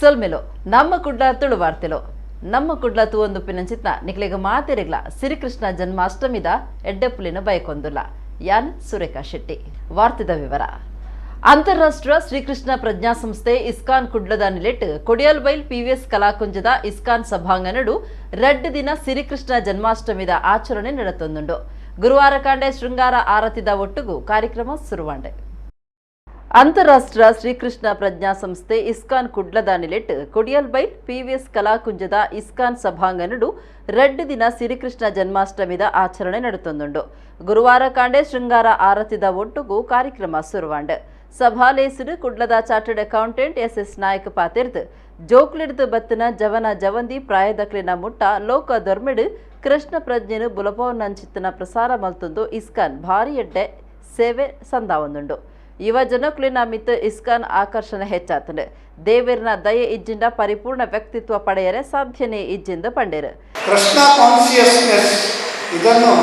ಸೊಲ್ಮೆಲು. ನಮ್ಮ ಕುಡ್ಲ ತುಳು ವಾರ್ತೆಲು. ನಮ್ಮ ಕುಡ್ಲ ತೂವೊಂದು ಪಿನಂಚಿತ್ನ ನಿಕ್ಲೆಗ್ ಮಾತೆರೆಗ್ಲ ಶ್ರೀಕೃಷ್ಣ ಜನ್ಮಾಷ್ಟಮಿದ ಎಡ್ಡೆಪುಲಿನ ಬಯಕೊಂದುಲ್ಲ. ಯಾನ್ ಸುರೇಖಾ ಶೆಟ್ಟಿ. ವಾರ್ತೆದ ವಿವರ. ಅಂತಾರಾಷ್ಟ್ರೀಯ ಶ್ರೀಕೃಷ್ಣ ಪ್ರಜ್ಞಾ ಸಂಸ್ಥೆ ಇಸ್ಕಾನ್ ಕುಡ್ಲದ ನಿಲೆಟ್ ಕೊಡಿಯಲ್ಬೈಲ್ ಪಿವಿಎಸ್ ಕಲಾಕುಂಜದ ಇಸ್ಕಾನ್ ಸಭಾಂಗಣಡು 2 ದಿನ ಶ್ರೀಕೃಷ್ಣ ಜನ್ಮಾಷ್ಟಮಿದ ಆಚರಣೆ ನಡತೊಂದುಂಡು. ಗುರುವಾರ ಕಾಂಡೆ ಶೃಂಗಾರ ಆರತಿದ ಒಟ್ಟುಗು ಕಾರ್ಯಕ್ರಮ ಶುರುವಾಂಡೆ. ಅಂತಾರಾಷ್ಟ್ರೀಯ ಶ್ರೀಕೃಷ್ಣ ಪ್ರಜ್ಞಾ ಸಂಸ್ಥೆ ಇಸ್ಕಾನ್ ಕುಡ್ಲದ ನಿಲೆಟ್ ಕೊಡಿಯಲ್ಬೈಲ್ ಪಿವಿಎಸ್ ಕಲಾಕುಂಜದ ಇಸ್ಕಾನ್ ಸಭಾಂಗಣಡು 2 ದಿನ ಶ್ರೀಕೃಷ್ಣ ಜನ್ಮಾಷ್ಟಮಿದ ಆಚರಣೆ ನಡತೊಂದುಂಡು. ಗುರುವಾರ ಕಾಂಡೆ ಶೃಂಗಾರ ಆರತಿದ ಒಟ್ಟುಗು ಕಾರ್ಯಕ್ರಮ ಶುರುವಾಂಡ್. ಸಭಾಲೇಸುಡು ಕುಡ್ಲದ chartered accountant S S Nayak ಪಾತೆರ್ದು, ಜೋಕ್ಲಿಡ್ದು ಬತ್ತಿನ ಜವನ ಜವಂದಿ ಪ್ರಾಯದಕ್ಲಿನ ಮುಟ್ಟ ಲೋಕ ದೊರ್ಮೆಡು ಕೃಷ್ಣ ಪ್ರಜ್ಞೆನು ಬುಲಪವನಂಚಿತ್ತನ ಪ್ರಸಾರ ಮಲ್ತೊಂದು ಇಸ್ಕಾನ್ ಭಾರಿ ಎಡ್ಡೆ ಸೇವೆ ಸಂದಾವೊಂದುಂಡು. ಯುವ ಜನಕ್ಲಿನ ಮಿತ್ ಇಸ್ಕಾನ್ ಆಕರ್ಷಣೆ ಹೆಚ್ಚಾತಂಡು. ದೇವೆರ್ನ ದಯೆ ಇಜ್ಜಿಂಡ ಪರಿಪೂರ್ಣ ವ್ಯಕ್ತಿತ್ವ ಪಡೆಯರೆ ಸಾಧ್ಯನೇ ಇಜ್ಜಿಂದ ಪಂಡೇರು. ಕೃಷ್ಣ ಕಾನ್ಸಿಯಸ್ನೆಸ್, ಇದನ್ನು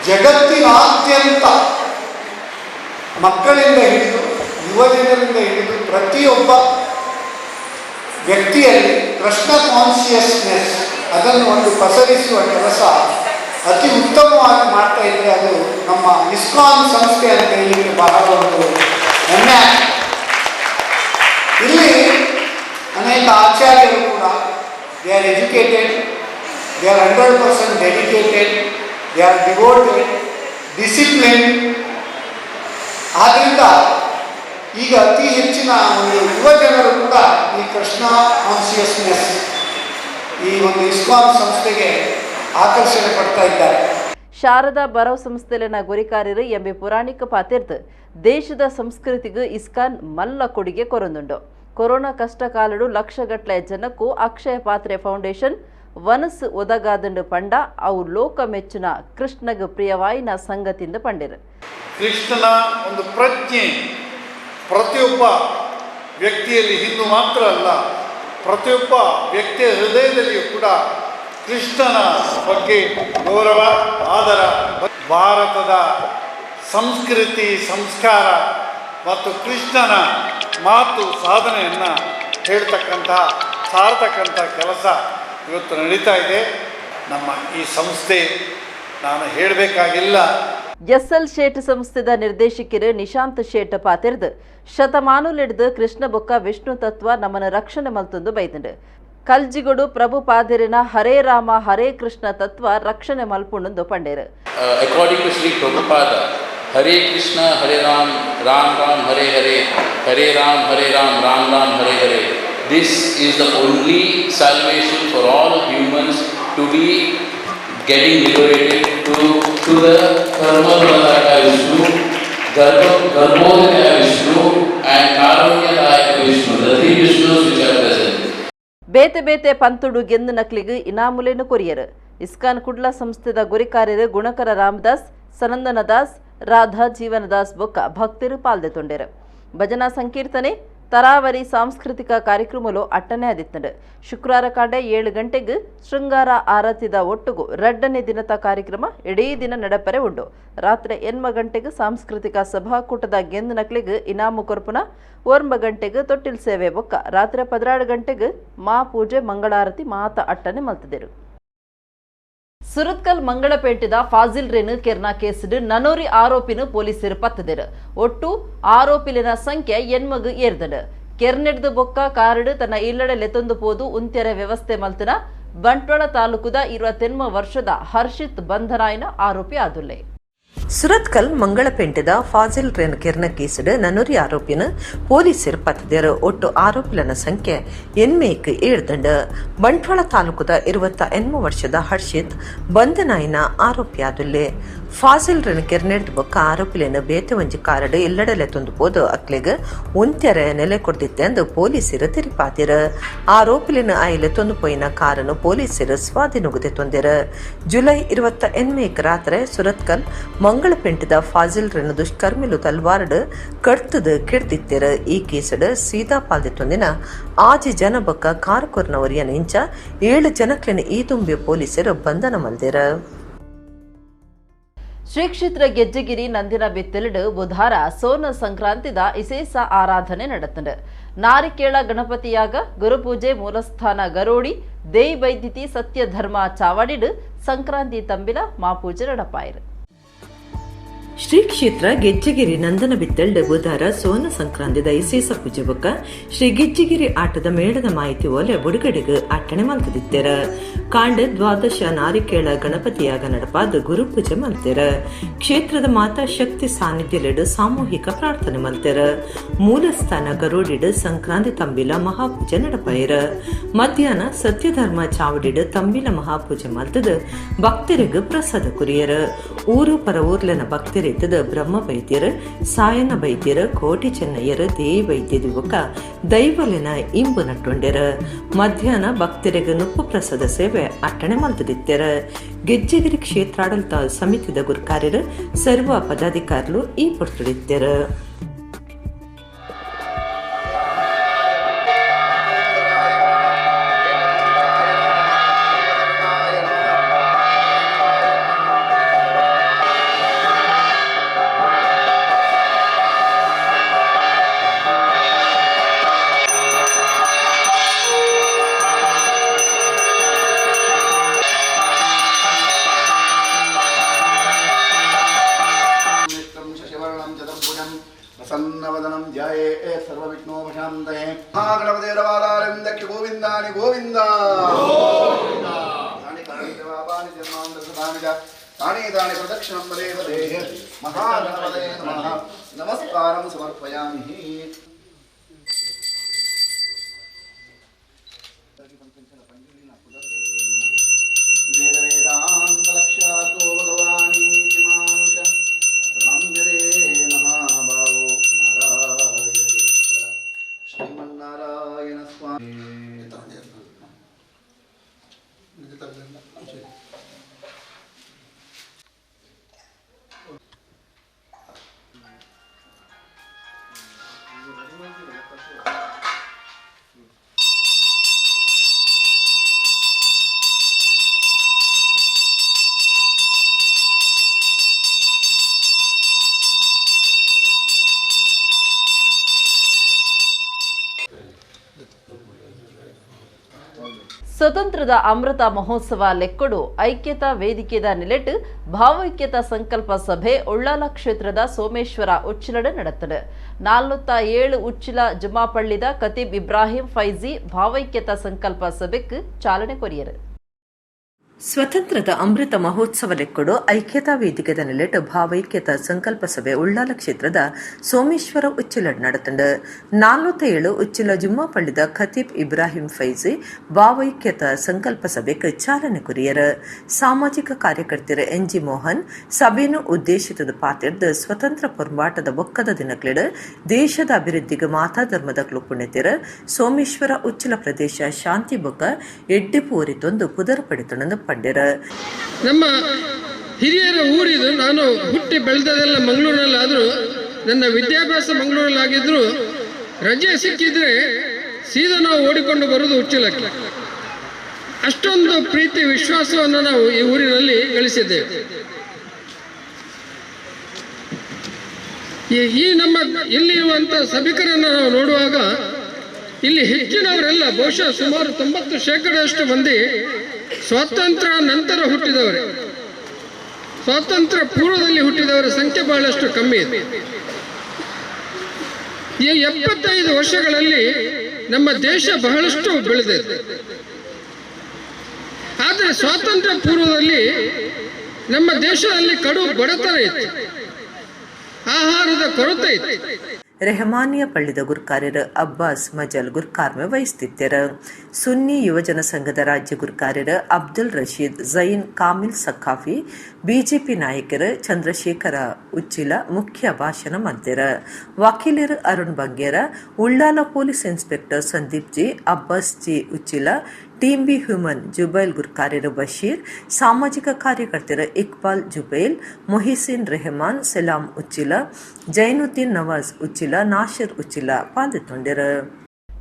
ಜಗತ್ತಿನಾದ್ಯಂತ ಮಕ್ಕಳಿಂದ ಹಿಡಿದು, ಯುವಜನರಿಂದ ಹಿಡಿದು ಪ್ರತಿಯೊಬ್ಬ ವ್ಯಕ್ತಿಯಲ್ಲಿ ಕೃಷ್ಣ ಕಾನ್ಸಿಯಸ್ನೆಸ್, ಅದನ್ನು ಒಂದು ಪಸರಿಸುವ ಕೆಲಸ ಅತಿ ಉತ್ತಮವಾಗಿ ಮಾಡ್ತಾ ಇದ್ದರೆ ಅದು ನಮ್ಮ ಇಸ್ಕಾನ್ ಸಂಸ್ಥೆ ಅಂತ ಹೇಳಲಿಕ್ಕೆ ಬಹಳ ಒಂದು ಹೆಮ್ಮೆ ಆಗ್ತದೆ. ಇಲ್ಲಿ ಅನೇಕ ಆಚಾರ್ಯರು ಕೂಡ, they are educated, they are 100% dedicated, they are devoted, discipline. ಆದ್ದರಿಂದ ಈಗ ಅತಿ ಹೆಚ್ಚಿನ ಒಂದು ಯುವ ಜನರು ಕೂಡ ಈ ಕೃಷ್ಣ ಕಾನ್ಸಿಯಸ್ನೆಸ್, ಈ ಒಂದು ಇಸ್ಕಾನ್ ಸಂಸ್ಥೆಗೆ ಆಕರ್ಷಣೆ ಪಡ್ತಾ ಇದ್ದಾರೆ. ಶಾರದಾ ಬರವ್ ಸಂಸ್ಥೆಲಿನ ಗುರಿಕಾರರು ಎಂಬಿ ಪುರಾಣಿಕ ಪಾತಿರ್ದು, ದೇಶದ ಸಂಸ್ಕೃತಿಗೆ ಇಸ್ಕಾನ್ ಮಲ್ಲ ಕೊಡುಗೆ ಕೊರೊಂದುಂಡು. ಕೊರೋನಾ ಕಷ್ಟ ಕಾಲಡು ಲಕ್ಷಗಟ್ಲೆ ಜನಕ್ಕೂ ಅಕ್ಷಯ ಪಾತ್ರೆ ಫೌಂಡೇಶನ್ ವನಸು ಒದಗಾದಂಡು ಪಂಡ ಅವು ಲೋಕ ಮೆಚ್ಚುನ ಕೃಷ್ಣಗ್ ಪ್ರಿಯವಾಯಿನ ಸಂಗತಿಂದ ಪಂಡಿರು. ಕೃಷ್ಣನ ಒಂದು ಪ್ರಜ್ಞೆ ಪ್ರತಿಯೊಬ್ಬ ವ್ಯಕ್ತಿಯಲ್ಲಿ, ಹಿಂದೂ ಮಾತ್ರ ಅಲ್ಲ, ಪ್ರತಿಯೊಬ್ಬ ವ್ಯಕ್ತಿಯ ಹೃದಯದಲ್ಲಿಯೂ ಕೂಡ ಕೃಷ್ಣನ ಬಗ್ಗೆ ಗೌರವ, ಆದರ. ಭಾರತದ ಸಂಸ್ಕೃತಿ, ಸಂಸ್ಕಾರ ಮತ್ತು ಕೃಷ್ಣನ ಮಾತು, ಸಾಧನೆಯನ್ನು ಹೇಳ್ತಕ್ಕಂಥ, ಸಾರ್ತಕ್ಕಂಥ ಕೆಲಸ ಇವತ್ತು ನಡೀತಾ ಇದೆ. ನಮ್ಮ ಈ ಸಂಸ್ಥೆ ನಾನು ಹೇಳಬೇಕಾಗಿಲ್ಲ. ಎಸ್ಎಲ್ ಶೇಟ್ ಸಂಸ್ಥೆದ ನಿರ್ದೇಶಕರು ನಿಶಾಂತ್ ಶೇಟ್ ಪಾತಿರ್ದು, ಶತಮಾನುಲಿಡ್ದು ಕೃಷ್ಣ ಬೊಕ್ಕ ವಿಷ್ಣು ತತ್ವ ನಮ್ಮನ ರಕ್ಷಣೆ ಮಲ್ತೊಂದು ಬೈದಂಡು. ಕಲ್ಜಿಗೊಡು ಪ್ರಭು ಪಾದಿರಿನ ಹರೇ ರಾಮ ಹರೇ ಕೃಷ್ಣ ತತ್ವ ರಕ್ಷಣೆ ಮಲ್ಪುಂಡು ಪಂಡೇರು. According to Sri Prabhupada, Hare Krishna, Hare Ram, Ram Ram, Hare Hare, Hare Ram, Hare Ram, Ram Ram, Hare Hare. This is the only salvation for all humans to be getting liberated to the Karma Vishnu, Garbhodaka Vishnu and Karunyadayaka Vishnu, the three Vishnus which are present. ಬೇತೆ ಬೇತೆ ಪಂತುಡು ಗೆಂದು ನಕ್ಲಿಗ್ ಇನಾಮುಲೇನು courier. ISKCON Kudla ಸಂಸ್ಥೆದ ಗುರಿಕಾರ್ಯರು ಗುಣಕರ ರಾಮದಾಸ್, ಸನಂದನ ದಾಸ್, ರಾಧಾ ಜೀವನದಾಸ್ ಬೊಕ್ಕ ಭಕ್ತರು ಪಾಲ್ದೆ ತೊಂಡೆರು. ಭಜನಾ ಸಂಕೀರ್ತನೆ, ತರಾವರಿ ಸಾಂಸ್ಕೃತಿಕ ಕಾರ್ಯಕ್ರಮಲು ಅಟ್ಟನೆ ಅದಿತ್ತಂಡು. ಶುಕ್ರವಾರ ಕಾಂಡೆ 7 ಗಂಟೆಗೆ ಶೃಂಗಾರ ಆರತಿದ ಒಟ್ಟುಗು ರಡ್ಡನೇ ದಿನದ ಕಾರ್ಯಕ್ರಮ ಇಡೀ ದಿನ ನಡಪರೆ ಉಂಡು. ರಾತ್ರಿ 8 ಗಂಟೆಗೆ ಸಾಂಸ್ಕೃತಿಕ ಸಭಾಕೂಟದ ಗೆಂದು ನಕ್ಲಿಗ್ ಇನಾಮು ಕೊರ್ಪುನ, 9 ಗಂಟೆಗೆ ತೊಟ್ಟಿಲ್ ಸೇವೆ ಬೊಕ್ಕ ರಾತ್ರಿ 12 ಗಂಟೆಗೆ ಮಾ ಪೂಜೆ, ಮಂಗಳಾರತಿ ಮಾತ ಅಟ್ಟನೆ ಮಲ್ತದಿರು. ಸುರತ್ಕಲ್ ಮಂಗಳಪೇಟೆದ ಫಾಜಿಲ್ ರೇನು ಕೆರ್ನ ಕೇಸ್ಡ್ ನನೋರಿ ಆರೋಪಿನ ಪೊಲೀಸರು ಪತ್ತದಿರು. ಒಟ್ಟು ಆರೋಪಿಲಿನ ಸಂಖ್ಯೆ ಎನ್ಮಗು ಏರ್ದಡು. ಕೆರ್ನೆಡ್ದು ಬೊಕ್ಕ ಕಾರಡು ತನ್ನ ಇಲ್ಲಡೆ ಲೆತ್ತೊಂದು ಪೋದು ಉಂತ್ಯರ ವ್ಯವಸ್ಥೆ ಮಲ್ತನ ಬಂಟ್ವಾಳ ತಾಲೂಕುದ 28 ವರ್ಷದ ಹರ್ಷಿತ್ ಬಂಧನಾಯನ ಆರೋಪಿ ಆದುಲ್ಲೆ. ಸುರತ್ಕಲ್ ಮಂಗಳಪೇಂಟೆದ ಫಾಜಿಲ್ ರೆನ್ ಕಿರ್ನ ಕೇಸ್ಡ್ ನನೊರಿ ಆರೋಪಿನ ಪೊಲೀಸರು ಪತ್ತದೆರು. ಒಟ್ಟು ಆರೋಪಿಲನ ಸಂಖ್ಯೆ ಎನ್ಮೇಕ್ ಏಳ್ದಂಡ್. ಬಂಟ್ವಾಳ ತಾಲೂಕುದ 28 ವರ್ಷದ ಹರ್ಷಿತ್ ಬಂಧನಾಯಿನ ಆರೋಪಿಯಾದುಲ್ಲೆ. ಫಾಜಿಲ್ ರೆನ್ ಕೆರ್ನೆಡ್ದು ಬೊಕ್ಕ ಆರೋಪಿಲೆನ್ ಬೇತೆ ಒಂಜಿ ಕಾರಡ್ ಇಲ್ಲಡಲೆ ತೊಂದು ಪೋದು ಅಕ್ಲೆಗ್ ಉಂತ್ಯರೆ ನೆಲೆ ಕೊಡ್ದಿತ್ತೆ ಎಂದು ಪೊಲೀಸರು ತೆರಿಪಾದಿರು. ಆರೋಪಿಲೆನ್ ಆಯಿಲೆ ತೊಂದು ಪೋಯಿನ ಕಾರನ್ನು ಪೊಲೀಸರು ಸ್ವಾಧೀನಗುದೆ ತೊಂದೆರು. ಜುಲೈ 28 ರಾತ್ರಿ ಸುರತ್ಕಲ್ ಮಂಗಳಪೆಂಟದ ಫಾಜಿಲ್ ರೆನ್ ದುಷ್ಕರ್ಮಿಲು ತಲ್ವಾರ್ಡ್ ಕಡ್ತದು ಕೆಡ್ದಿತ್ತೆರ್. ಈ ಕೇಸ್ಡ್ ಸೀದಾ ಪಾಲ್ದಿತ್ತೊಂದಿನ ಆಜಿ ಜನ ಬೊಕ್ಕ ಕಾರ್ ಕೊರ್ನವರಿಯನ ಇಂಚ ಏಳು ಜನಕ್ಲೆನ್ ಈ ದುಂಬೆ ಪೊಲೀಸರು ಬಂಧನ ಮಲ್ದೆರ್. ಶ್ರೀ ಕ್ಷೇತ್ರ ಗೆಜ್ಜೆಗಿರಿ ನಂದಿನ ಬಿತ್ತಲಿಡು ಬುಧಾರ ಸೋನ ಸಂಕ್ರಾಂತಿದ ಇಸೇಸ ಆರಾಧನೆ ನಡೆತಂಡು. ನಾರಿಕೇಳ ಗಣಪತಿಯಾಗ ಗುರುಪೂಜೆ ಮೂಲಸ್ಥಾನ ಗರೋಡಿ ದೇಯಿ ಬೈದ್ಯತಿ ಸತ್ಯಧರ್ಮ ಚಾವಡಿಡು ಸಂಕ್ರಾಂತಿ ತಂಬಿಲ ಮಾಪೂಜೆ ನಡಪಾಯಿರು. ಶ್ರೀ ಕ್ಷೇತ್ರ ಗೆಜ್ಜೆಗಿರಿ ನಂದನ ಬಿತ್ತಲ್ಡ್ ಬುಧಾರ ಸೋನ ಸಂಕ್ರಾಂತಿದ ಇಸೇಸ ಪೂಜೆ ಬೊಕ್ಕ ಶ್ರೀ ಗೆಜ್ಜೆಗಿರಿ ಆಟದ ಮೇಳದ ಮಾಹಿತಿ ಓಲೆ ಬುಡುಗಡೆಗ್ ಅಟ್ಟಣೆ ಮಲ್ತದಿತ್ತೆರ. ಕಾಂಡ ದ್ವಾದಶ ನಾರಿಕೇಳ ಗಣಪತಿಯಾಗ ನಡಪಾದ ಗುರುಪೂಜೆ ಮಲ್ತೆರ. ಕ್ಷೇತ್ರದ ಮಾತಾ ಶಕ್ತಿ ಸಾನ್ನಿಧ್ಯಲೆಡು ಸಾಮೂಹಿಕ ಪ್ರಾರ್ಥನೆ ಮಲ್ತೆರ. ಮೂಲಸ್ಥಾನ ಗರೋಡಿಡು ಸಂಕ್ರಾಂತಿ ತಂಬಿಲ ಮಹಾಪೂಜೆ ನಡಪಾಯಿರ. ಮಧ್ಯಾಹ್ನ ಸತ್ಯಧರ್ಮ ಚಾವಡಿಡು ತಂಬಿಲ ಮಹಾಪೂಜೆ ಮಲ್ತದ ಭಕ್ತರಿಗ್ ಪ್ರಸಾದ ಕುರಿಯರ. ಊರು ಪರ ಊರ್ಲನ ಭಕ್ತರಿ ಬ್ರಹ್ಮ ವೈದ್ಯರು, ಸಾಯನ ವೈದ್ಯರು, ಕೋಟಿ ಚೆನ್ನಯ್ಯರು, ದೇವಿ ವೈದ್ಯರು ಬೊಕ್ಕ ದೈವಲಿನ ಇಂಬು ನಟ್ಟೊಂಡೆರ. ಮಧ್ಯಾಹ್ನ ಭಕ್ತರಿಗೆ ನುಪ್ಪು ಪ್ರಸಾದ ಸೇವೆ ಅಟ್ಟಣೆ ಮಲ್ತದಿತ್ತೆರ. ಗೆಜ್ಜೆಗಿರಿ ಕ್ಷೇತ್ರಾಡಳಿತ ಸಮಿತಿದ ಗುರುಕಾರ್ಯರು ಸರ್ವ ಪದಾಧಿಕಾರಿಲು ಈ ಪೊರ್ತುಡಿತ್ತೆರ. ಪ್ರಸನ್ನವದನಂ ಧ್ಯಾಯೇ ಸರ್ವವಿಘ್ನೋಪಶಾಂತಯೇ. ಮಹಾಗಣಪತೇರವಾದಾರವಿಂದಕ್ಕೆ ಗೋವಿಂದಾನಿ ಗೋವಿಂದ. ತಾನಿ ತಾನಿ ಪಾಪಾನಿ ಜನ್ಮಾಂತರಸತಾನಿ ಚ ತಾನಿ ತಾನಿ ಪ್ರದಕ್ಷಿಣಂ ಪದೇ ಪದೇ. ಮಹಾಗಣಪತಯೇ ನಮಃ. ನಮಸ್ಕಾರಂ ಸಮರ್ಪಯಾಮಿ. ವೇದ ವೇದಾಂತ ಲಕ್ಷ್ಯಾರ್ಥೋ ಭಗವಾನೀತಿ ಮಾನುಷ ಪ್ರಣಮ್ಯತೆ ಮಹಾಭಾವೋ ನಾರಾಯಣೇಶ್ವರ ಶ್ರೀಮನ್ನಾರಾಯಣ ಸ್ವಾಮಿ. ಸ್ವತಂತ್ರದ ಅಮೃತ ಮಹೋತ್ಸವ ಲೆಕ್ಕಡು ಐಕ್ಯತಾ ವೇದಿಕೆದ ನಿಲೆಟ್ ಭಾವೈಕ್ಯತಾ ಸಂಕಲ್ಪ ಸಭೆ ಉಳ್ಳಾಲ ಕ್ಷೇತ್ರದ ಸೋಮೇಶ್ವರ ಉಚ್ಚಿಲಡೆ ನಡೆತದೆ. 407 ಉಚ್ಚಿಲ ಜುಮಾಪಳ್ಳಿದ ಖತೀಬ್ ಇಬ್ರಾಹಿಂ ಫೈಜಿ ಭಾವೈಕ್ಯತಾ ಸಂಕಲ್ಪ ಸಭೆಗೆ ಚಾಲನೆ ಕೊರಿಯರು. ಸ್ವತಂತ್ರದ ಅಮೃತ ಮಹೋತ್ಸವ ಲೆಕ್ಕಡು ಐಕ್ಯತಾ ವೇದಿಕೆದ ನೆಲೆಟ್ ಭಾವೈಕ್ಯತಾ ಸಂಕಲ್ಪ ಸಭೆ ಉಳ್ಳಾಲ ಕ್ಷೇತ್ರದ ಸೋಮೇಶ್ವರ ಉಚ್ಚಿಲ ನಡೆತಂಡು. 407 ಉಚ್ಚಿಲ ಜುಮ್ಮಾಪಳ್ಳಿದ ಖತೀಬ್ ಇಬ್ರಾಹಿಂ ಫೈಜಿ ಭಾವೈಕ್ಯತಾ ಸಂಕಲ್ಪ ಸಭೆಗೆ ಚಾಲನೆ ಕೊರಿಯರು. ಸಾಮಾಜಿಕ ಕಾರ್ಯಕರ್ತರ ಎನ್ ಜಿ ಮೋಹನ್ ಸಭೆಯನ್ನು ಉದ್ದೇಶಿತದ ಪಾತಿರ್ದ ಸ್ವತಂತ್ರ ಪೊರ್ಂಬಾಟದ ಬೊಕ್ಕದ ದಿನಕ್ಲೆಡ್ ದೇಶದ ಅಭಿವೃದ್ಧಿಗೆ ಮಾತಾ ಧರ್ಮದ ಪುಣ್ಯತಿರ ಸೋಮೇಶ್ವರ ಉಚ್ಚಿಲ ಪ್ರದೇಶ ಶಾಂತಿ ಬೊಕ್ಕ ಎಡ್ಡೆಪು ಪುದರ್ ಪಡಿತಣಂದು ಪಂಡಿರ. ನಮ್ಮ ಹಿರಿಯರ ಊರಿದು. ನಾನು ಹುಟ್ಟಿ ಬೆಳೆದದೆಲ್ಲ ಮಂಗಳೂರಿನಲ್ಲಾದರೂ, ನನ್ನ ವಿದ್ಯಾಭ್ಯಾಸ ಮಂಗಳೂರಲ್ಲಾಗಿದ್ದರೂ ರಜೆ ಸಿಕ್ಕಿದ್ರೆ ಸೀದಾ ನಾವು ಓಡಿಕೊಂಡು ಬರುವುದು ಉಚ್ಚಿಲಕ್ಕೆ. ಅಷ್ಟೊಂದು ಪ್ರೀತಿ ವಿಶ್ವಾಸವನ್ನು ನಾವು ಈ ಊರಿನಲ್ಲಿ ಗಳಿಸಿದ್ದೇವೆ. ಈ ನಮ್ಮ ಇಲ್ಲಿರುವಂಥ ಸಭಿಕರನ್ನು ನಾವು ನೋಡುವಾಗ ಇಲ್ಲಿ ಹೆಚ್ಚಿನವರೆಲ್ಲ ಬಹುಶಃ ಸುಮಾರು 90% ಮಂದಿ ಸ್ವಾತಂತ್ರ್ಯ ನಂತರ ಹುಟ್ಟಿದವರೇ. ಸ್ವಾತಂತ್ರ್ಯ ಪೂರ್ವದಲ್ಲಿ ಹುಟ್ಟಿದವರ ಸಂಖ್ಯೆ ಬಹಳಷ್ಟು ಕಮ್ಮಿ ಇದೆ. ಈ 75 ವರ್ಷಗಳಲ್ಲಿ ನಮ್ಮ ದೇಶ ಬಹಳಷ್ಟು ಬೆಳೆದಿದೆ. ಆದರೆ ಸ್ವಾತಂತ್ರ್ಯ ಪೂರ್ವದಲ್ಲಿ ನಮ್ಮ ದೇಶದಲ್ಲಿ ಕಡು ಬಡತನ ಇತ್ತು, ಆಹಾರದ ಕೊರತೆ ಇತ್ತು. ರೆಹಮಾನಿಯ ಪಳ್ಳಿದ ಗುರ್ಕಾರ್ಯರ ಅಬ್ಬಾಸ್ ಮಜಲ್ ಗುರ್ಕಾರ್ಮೆ ವಹಿಸುತ್ತಿದ್ದರು. ಸುನ್ನಿ ಯುವಜನ ಸಂಘದ ರಾಜ್ಯ ಗುರ್ಕಾರ್ಯರ ಅಬ್ದುಲ್ ರಶೀದ್ ಜೈನ್ ಕಾಮಿಲ್ ಸಖಾಫಿ, ಬಿಜೆಪಿ ನಾಯಕರು ಚಂದ್ರಶೇಖರ ಉಚ್ಚಿಲ ಮುಖ್ಯ ಭಾಷಣ ಮಲ್ತೆರ್. ವಕೀಲರು Arun Bangera, Ullal police inspector Sandeep G, Abbas G Uchila, team B human Jubail ಗುರ್ಕಾರ್ಯರು Basheer, ಸಾಮಾಜಿಕ ಕಾರ್ಯಕರ್ತರ ಇಕ್ಬಾಲ್ ಜುಬೈಲ್, ಮೊಹಿಸಿನ್ ರೆಹಮಾನ್, ಸಲಾಂ ಉಚ್ಚಿಲ, ಜೈನುದ್ದೀನ್ ನವಾಜ್ ಉಚ್ಚಿಲ, ನಾಶಿರ್ ಉಚ್ಚಿಲ ಪಾಲ್ಗೊಂಡರು.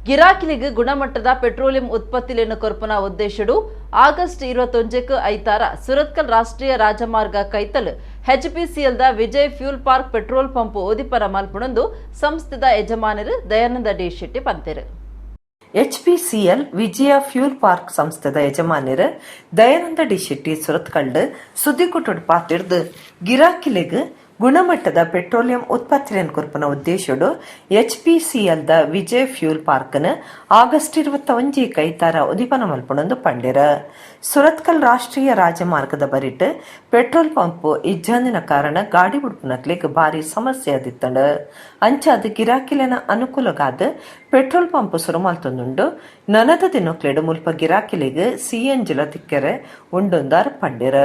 ಗಿರಾಕಿಲಿಗೆ ಗುಣಮಟ್ಟದ ಪೆಟ್ರೋಲಿಯಂ ಉತ್ಪತ್ತಿಲೇನು ಕೊರ್ಪುನ ಉದ್ದೇಶಡು ಆಗಸ್ಟ್ 21 ಐತಾರ ಸುರತ್ಕಲ್ ರಾಷ್ಟ್ರೀಯ ರಾಜಮಾರ್ಗ ಕೈತಲ್ ಎಚ್ಪಿಸಿಎಲ್ದ Vijay fuel park petrol pump ಉದಿಪನ ಮಲ್ಪುನೊಂದು ಸಂಸ್ಥೆದ ಯಜಮಾನರು ದಯಾನಂದ ಡಿ ಶೆಟ್ಟಿ ಪಂತೆರು. ಎಚ್ಪಿಸಿಎಲ್ ವಿಜಯ ಫ್ಯೂಲ್ ಪಾರ್ಕ್ ಸಂಸ್ಥೆದ ಯಜಮಾನರು ದಯಾನಂದ ಡಿ ಶೆಟ್ಟಿ ಸುರತ್ಕಲ್ಡ್ ಸುದ್ದಿಕುಟುಡ್ ಪಾತಿರ್ದು, ಗಿರಾಕಿಲೆಗ್ ಗುಣಮಟ್ಟದ ಪೆಟ್ರೋಲಿಯಂ ಉತ್ಪತ್ತಿಯನ್ನು ಕೊರ್ಪುನ ಉದ್ದೇಶಡು ಎಚ್ಪಿಸಿಎಲ್ the Vijay fuel ಪಾರ್ಕ್ನ್ August 21 ಐತಾರ ಉದಿಪನ ಮಲ್ಪುನೊಂದು ಪಂಡೆರ್. ಸುರತ್ಕಲ್ ರಾಷ್ಟ್ರೀಯ ರಾಜಮಾರ್ಗದ ಬರಿಟ್ ಪೆಟ್ರೋಲ್ ಪಂಪ್ ಇಜ್ಜಾಂದಿನ ಕಾರಣ ಗಾಡಿ ಬುಡ್ಪುನಕ್ಲೆಗ್ ಬಾರಿ ಸಮಸ್ಯೆ ಆದಿತ್ತಂಡ್. ಅಂಚಾದ್ ಗಿರಾಕಿಲೆನ ಅನುಕೂಲಗಾದ್ ಪೆಟ್ರೋಲ್ ಪಂಪ್ ಸುರು ಮಲ್ತೊಂದುಂಡು. ನನದ ದಿನೊಕ್ಲೆಡ್ ಮುಲ್ಪ ಗಿರಾಕಿಲೆಗ್ ಸಿಎನ್ಜಿಲ ತಿಕ್ಕೆರೆ ಉಂಡುಂದಾರ್ ಪಂಡೆರ್.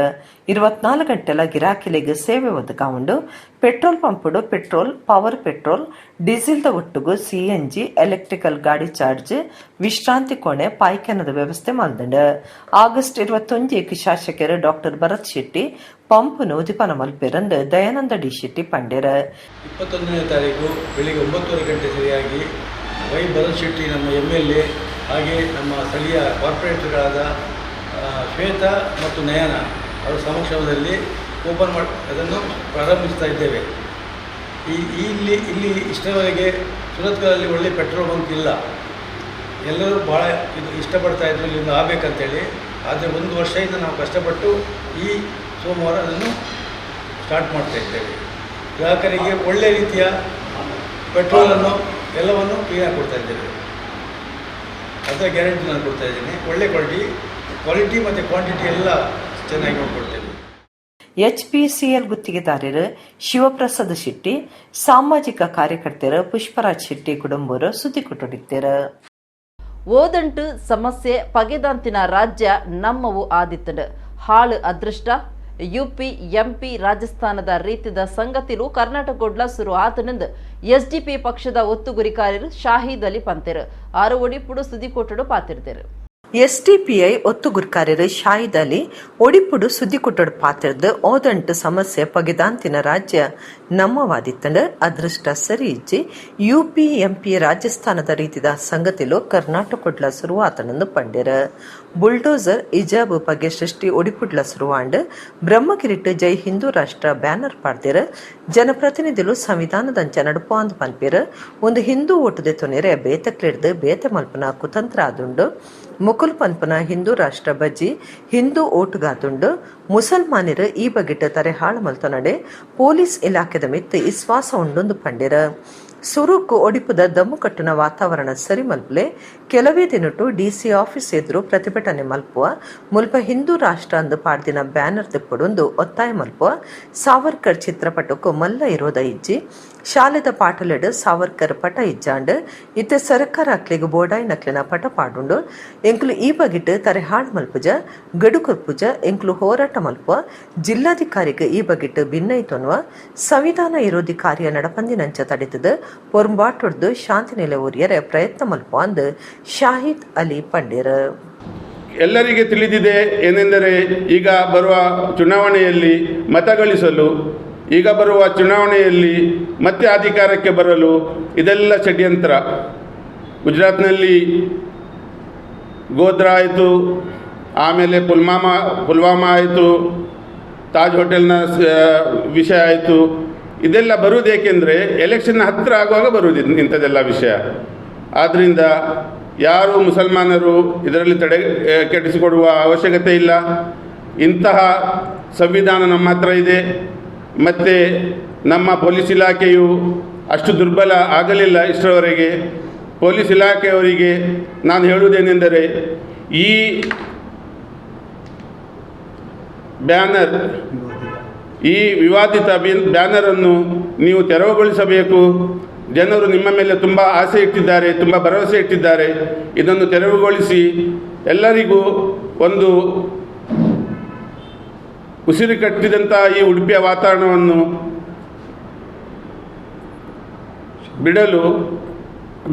24 ಗಂಟೆಲ ಗಿರಾಕಿಲೆಗ್ ಸೇವೆ ಒದಗಾವುಂಡು. ಪೆಟ್ರೋಲ್ ಪಂಪುಡು petrol, power petrol, ಡೀಸೆಲ್ದ ಒಟ್ಟುಗು ಸಿಎನ್ಜಿ, ಎಲೆಕ್ಟ್ರಿಕಲ್ ಗಾಡಿ ಚಾರ್ಜ್, ವಿಶ್ರಾಂತಿ ಕೋಣೆ, ಪಾಯ್ಖಾನದ ವ್ಯವಸ್ಥೆ ಮಲ್ದುಂಡು. ಆಗಸ್ಟ್ 21 ಶಾಸಕರು ಡಾಕ್ಟರ್ ಭರತ್ ಶೆಟ್ಟಿ ಪಂಪ್ನು ಉದಿಪನ ಮಲ್ಪೆರಂದು ದಯಾನಂದ ಡಿ ಶೆಟ್ಟಿ ಪಂಡೆರ್. 21ನೇ ತಾರೀಕು ಬೆಳಿಗ್ಗೆ 9:30 ಗಂಟೆ ಸರಿಯಾಗಿ ವೈ ಭರತ್ ಶೆಟ್ಟಿ, ನಮ್ಮ ಎಮ್ಎಲ್ಎ, ಹಾಗೆ ನಮ್ಮ ಸ್ಥಳೀಯ ಕಾರ್ಪೊರೇಟರ್ಗಳಾದ ಶ್ವೇತಾ ಮತ್ತು ನಯನ ಅವರ ಸಮಕ್ಷಮದಲ್ಲಿ ಓಪನ್ ಮಾಡಿ ಅದನ್ನು ಪ್ರಾರಂಭಿಸ್ತಾ ಇದ್ದೇವೆ. ಈ ಇಲ್ಲಿ ಇಲ್ಲಿ ಇಷ್ಟರವರೆಗೆ ಸುರತ್ಕಲಲ್ಲಿ ಒಳ್ಳೆಯ ಪೆಟ್ರೋಲ್ ಬಂಕ್ ಇಲ್ಲ. ಎಲ್ಲರೂ ಭಾಳ ಇದು ಇಷ್ಟಪಡ್ತಾ ಇದ್ರು ಇಲ್ಲಿಂದ ಆಗಬೇಕಂತೇಳಿ. ಆದರೆ ಒಂದು ವರ್ಷದಿಂದ ನಾವು ಕಷ್ಟಪಟ್ಟು ಈ ಸೋಮವಾರ ಅದನ್ನು ಸ್ಟಾರ್ಟ್ ಮಾಡ್ತಾ ಇದ್ದೇವೆ. ಗ್ರಾಹಕರಿಗೆ ಒಳ್ಳೆಯ ರೀತಿಯ ಪೆಟ್ರೋಲನ್ನು ಎಲ್ಲವನ್ನು ಕ್ಲೀನಾಗಿ ಕೊಡ್ತಾ ಇದ್ದೇವೆ. ಅದರ ಗ್ಯಾರಂಟಿ ನಾನು ಕೊಡ್ತಾ ಇದ್ದೀನಿ. ಒಳ್ಳೆ ಕ್ವಾಲಿಟಿ ಕ್ವಾಲಿಟಿ ಮತ್ತು ಕ್ವಾಂಟಿಟಿ ಎಲ್ಲ ಚೆನ್ನಾಗಿ ನೋಡ್ಕೊಳ್ತೇವೆ. ಎಚ್ಪಿಸಿಎಲ್ ಗುತ್ತಿಗೆದಾರರು ಶಿವಪ್ರಸಾದ್ ಶೆಟ್ಟಿ, ಸಾಮಾಜಿಕ ಕಾರ್ಯಕರ್ತರು ಪುಷ್ಪರಾಜ್ ಶೆಟ್ಟಿ ಕುಟುಂಬರು ಸುದ್ದಿ ಕೊಟ್ಟಿದ್ದಾರೆ. ಓದಂಟು ಸಮಸ್ಯೆ ಪಗೆದಾಂತಿನ ರಾಜ್ಯ ನಮ್ಮವು ಆದಿತ್ತಂಡು. ಹಾಳು ಅದೃಷ್ಟ, ಯುಪಿ, ಎಂಪಿ, ರಾಜಸ್ಥಾನದ ರೀತಿದ ಸಂಗತಿಲು ಕರ್ನಾಟಕೊಡ್ಲ ಸುರು ಆತನೆಂದು ಎಸ್ಡಿಪಿ ಪಕ್ಷದ ಒತ್ತುಗುರಿಕಾರರು ಶಾಹೀದ್ ಅಲಿ ಪಂತೆರು. ಆರು ಒಡಿಪುಡು ಸುದ್ದಿಕೋಟಡು ಪಾತಿರ್ದರು. ಎಸ್ಡಿಪಿಐ ಒತ್ತುಗುರ್ಕಾರ್ಯರು ಶಾಹಿದ್ ಅಲಿ ಒಡಿಪುಡು ಸುದ್ದಿಕುಟ್ಟಡ್ ಪಾತಿರ್ದು, ಓದಂಟು ಸಮಸ್ಯೆ ಪಗೆದಾಂತಿನ ರಾಜ್ಯ ನಮ್ಮವಾದಿತ್ತಂಡ್. ಅದೃಷ್ಟ ಸರಿ ಇಜ್ಜಿ. ಯುಪಿ, ಎಂಪಿ, ರಾಜಸ್ಥಾನದ ರೀತಿದ ಸಂಗತಿಲು ಕರ್ನಾಟಕೊಡ್ಲ ಸುರುವಾತನಂದು ಪಂಡೆರ್. ಬುಲ್ಡೋಸರ್, ಇಜಾಬ್ ಪಗೆ ಸೃಷ್ಟಿ ಒಡಿಪುಡ್ಲ ಸುರುವಾಂಡ್. ಬ್ರಹ್ಮಗಿರಿಟ್ ಜೈ ಹಿಂದೂ ರಾಷ್ಟ್ರ ಬ್ಯಾನರ್ ಪಾಡ್ದೆರ್. ಜನಪ್ರತಿನಿಧಿಲು ಸಂವಿಧಾನದಂಚ ನಡುಪಾಂದ್ ಪನ್ಪೆರ್. ಒಂದು ಹಿಂದೂ ಓಟು ದೆತೊನೆರೆ ಬೇತಕ್ಲೆಡ್ದ್ ಬೇತೆ ಮಲ್ಪುನ ಕುತಂತ್ರ ಆದುಂಡು. ಮುಕುಲ್ ಪನ್ಪುನ ಹಿಂದೂ ರಾಷ್ಟ್ರ ಬಜ್ಜಿ ಹಿಂದೂ ಓಟುಗಾದುಂಡು. ಮುಸಲ್ಮಾನರು ಈ ಬಗೆಟ್ ತರೆ ಹಾಳು ಮಲ್ತೊನಡೆ. ಪೊಲೀಸ್ ಇಲಾಖೆದ ಮಿತ್ತ್ ಇಸ್ವಾಸ ಉಂಡೊಂದು ಪಂಡೆರ್. ಸುರುಕು ಒಡಿಪುದ ದಮ್ಮು ಕಟ್ಟುನ ವಾತಾವರಣ ಸರಿ ಮಲ್ಪಲೆ. ಕೆಲವೇ ದಿನಟು ಡಿಸಿ ಆಫೀಸ್ ಎದುರು ಪ್ರತಿಭಟನೆ ಮಲ್ಪುವ. ಮುಲ್ಪ ಹಿಂದೂ ರಾಷ್ಟ್ರ ಅಂದು ಪಾಡ್ದಿನ ಬ್ಯಾನರ್ ದೆಪ್ಪೊಡೊಂದು ಒತ್ತಾಯ ಮಲ್ಪುವ. ಸಾವರ್ಕರ್ ಚಿತ್ರಪಟಕ್ಕೂ ಮಲ್ಲ ಇರೋದ ಇಜ್ಜಿ. ಶಾಲೆದ ಪಾಟಲೆಡ್ ಸಾವರ್ಕರ್ ಪಟ ಇಜ್ಜಾಂಡ್. ಇತ್ತೆ ಸರ್ಕಾರ ಅಕ್ಲೆಗ್ ಬೋಡಾಯಿನಕ್ಲೆನ ಪಟ ಪಾಡುಂಡು. ಎಂಕುಲು ಈ ಬಗೆಟ್ ತರೆ ಹಾಳು ಮಲ್ಪುಜ, ಗಡು ಕೊರ್ಪುಜ. ಎಂಕುಲು ಹೋರಾಟ ಮಲ್ಪುವ. ಜಿಲ್ಲಾಧಿಕಾರಿಗೆ ಈ ಬಗೆಟ್ ಭಿನ್ನೈತೊನ್ವ. ಸಂವಿಧಾನ ವಿರೋಧಿ ಕಾರ್ಯ ನಡಪಂದಿನಂಚ ತಡೆತದ ಪೊರ್ಂಬಾಟೊಡ್ದು ಶಾಂತಿ ನೆಲೆ ಒರಿಯರೆ ಪ್ರಯತ್ನ ಮಲ್ಪುವ ಅಂದ್ ಶಾಹಿದ್ ಅಲಿ ಪಂಡೇರ್. ಎಲ್ಲರಿಗೆ ತಿಳಿದಿದೆ, ಏನೆಂದರೆ ಈಗ ಬರುವ ಚುನಾವಣೆಯಲ್ಲಿ ಮತ ಗಳಿಸಲು, ಈಗ ಬರುವ ಚುನಾವಣೆಯಲ್ಲಿ ಮತ್ತೆ ಅಧಿಕಾರಕ್ಕೆ ಬರಲು ಇದೆಲ್ಲ ಷಡ್ಯಂತ್ರ. ಗುಜರಾತ್ನಲ್ಲಿ ಗೋಧ್ರಾ ಆಯಿತು, ಆಮೇಲೆ ಪುಲ್ವಾಮಾ ಪುಲ್ವಾಮಾ ಆಯಿತು, ತಾಜ್ ಹೋಟೆಲ್ನ ವಿಷಯ ಆಯಿತು. ಇದೆಲ್ಲ ಬರುವುದು ಏಕೆಂದರೆ ಎಲೆಕ್ಷನ್ ಹತ್ತಿರ ಆಗುವಾಗ ಬರುವುದು ಇಂಥದ್ದೆಲ್ಲ ವಿಷಯ. ಆದ್ದರಿಂದ ಯಾರು ಮುಸಲ್ಮಾನರು ಇದರಲ್ಲಿ ತಲೆ ಕೆಡಿಸಿಕೊಡುವ ಅವಶ್ಯಕತೆ ಇಲ್ಲ. ಇಂತಹ ಸಂವಿಧಾನ ನಮ್ಮ ಹತ್ರ ಇದೆ ಮತ್ತು ನಮ್ಮ ಪೊಲೀಸ್ ಇಲಾಖೆಯು ಅಷ್ಟು ದುರ್ಬಲ ಆಗಲಿಲ್ಲ ಇಷ್ಟರವರೆಗೆ. ಪೊಲೀಸ್ ಇಲಾಖೆಯವರಿಗೆ ನಾನು ಹೇಳುವುದೇನೆಂದರೆ, ಈ ಬ್ಯಾನರ್, ಈ ವಿವಾದಿತ ಬ್ಯಾನರನ್ನು ನೀವು ತೆರವುಗೊಳಿಸಬೇಕು. ಜನರು ನಿಮ್ಮ ಮೇಲೆ ತುಂಬ ಆಸೆ ಇಟ್ಟಿದ್ದಾರೆ, ತುಂಬ ಭರವಸೆ ಇಟ್ಟಿದ್ದಾರೆ. ಇದನ್ನು ತೆರವುಗೊಳಿಸಿ ಎಲ್ಲರಿಗೂ ಒಂದು ಉಸಿರು ಕಟ್ಟಿದಂಥ ಈ ಉಡುಪಿಯ ವಾತಾವರಣವನ್ನು ಬಿಡಲು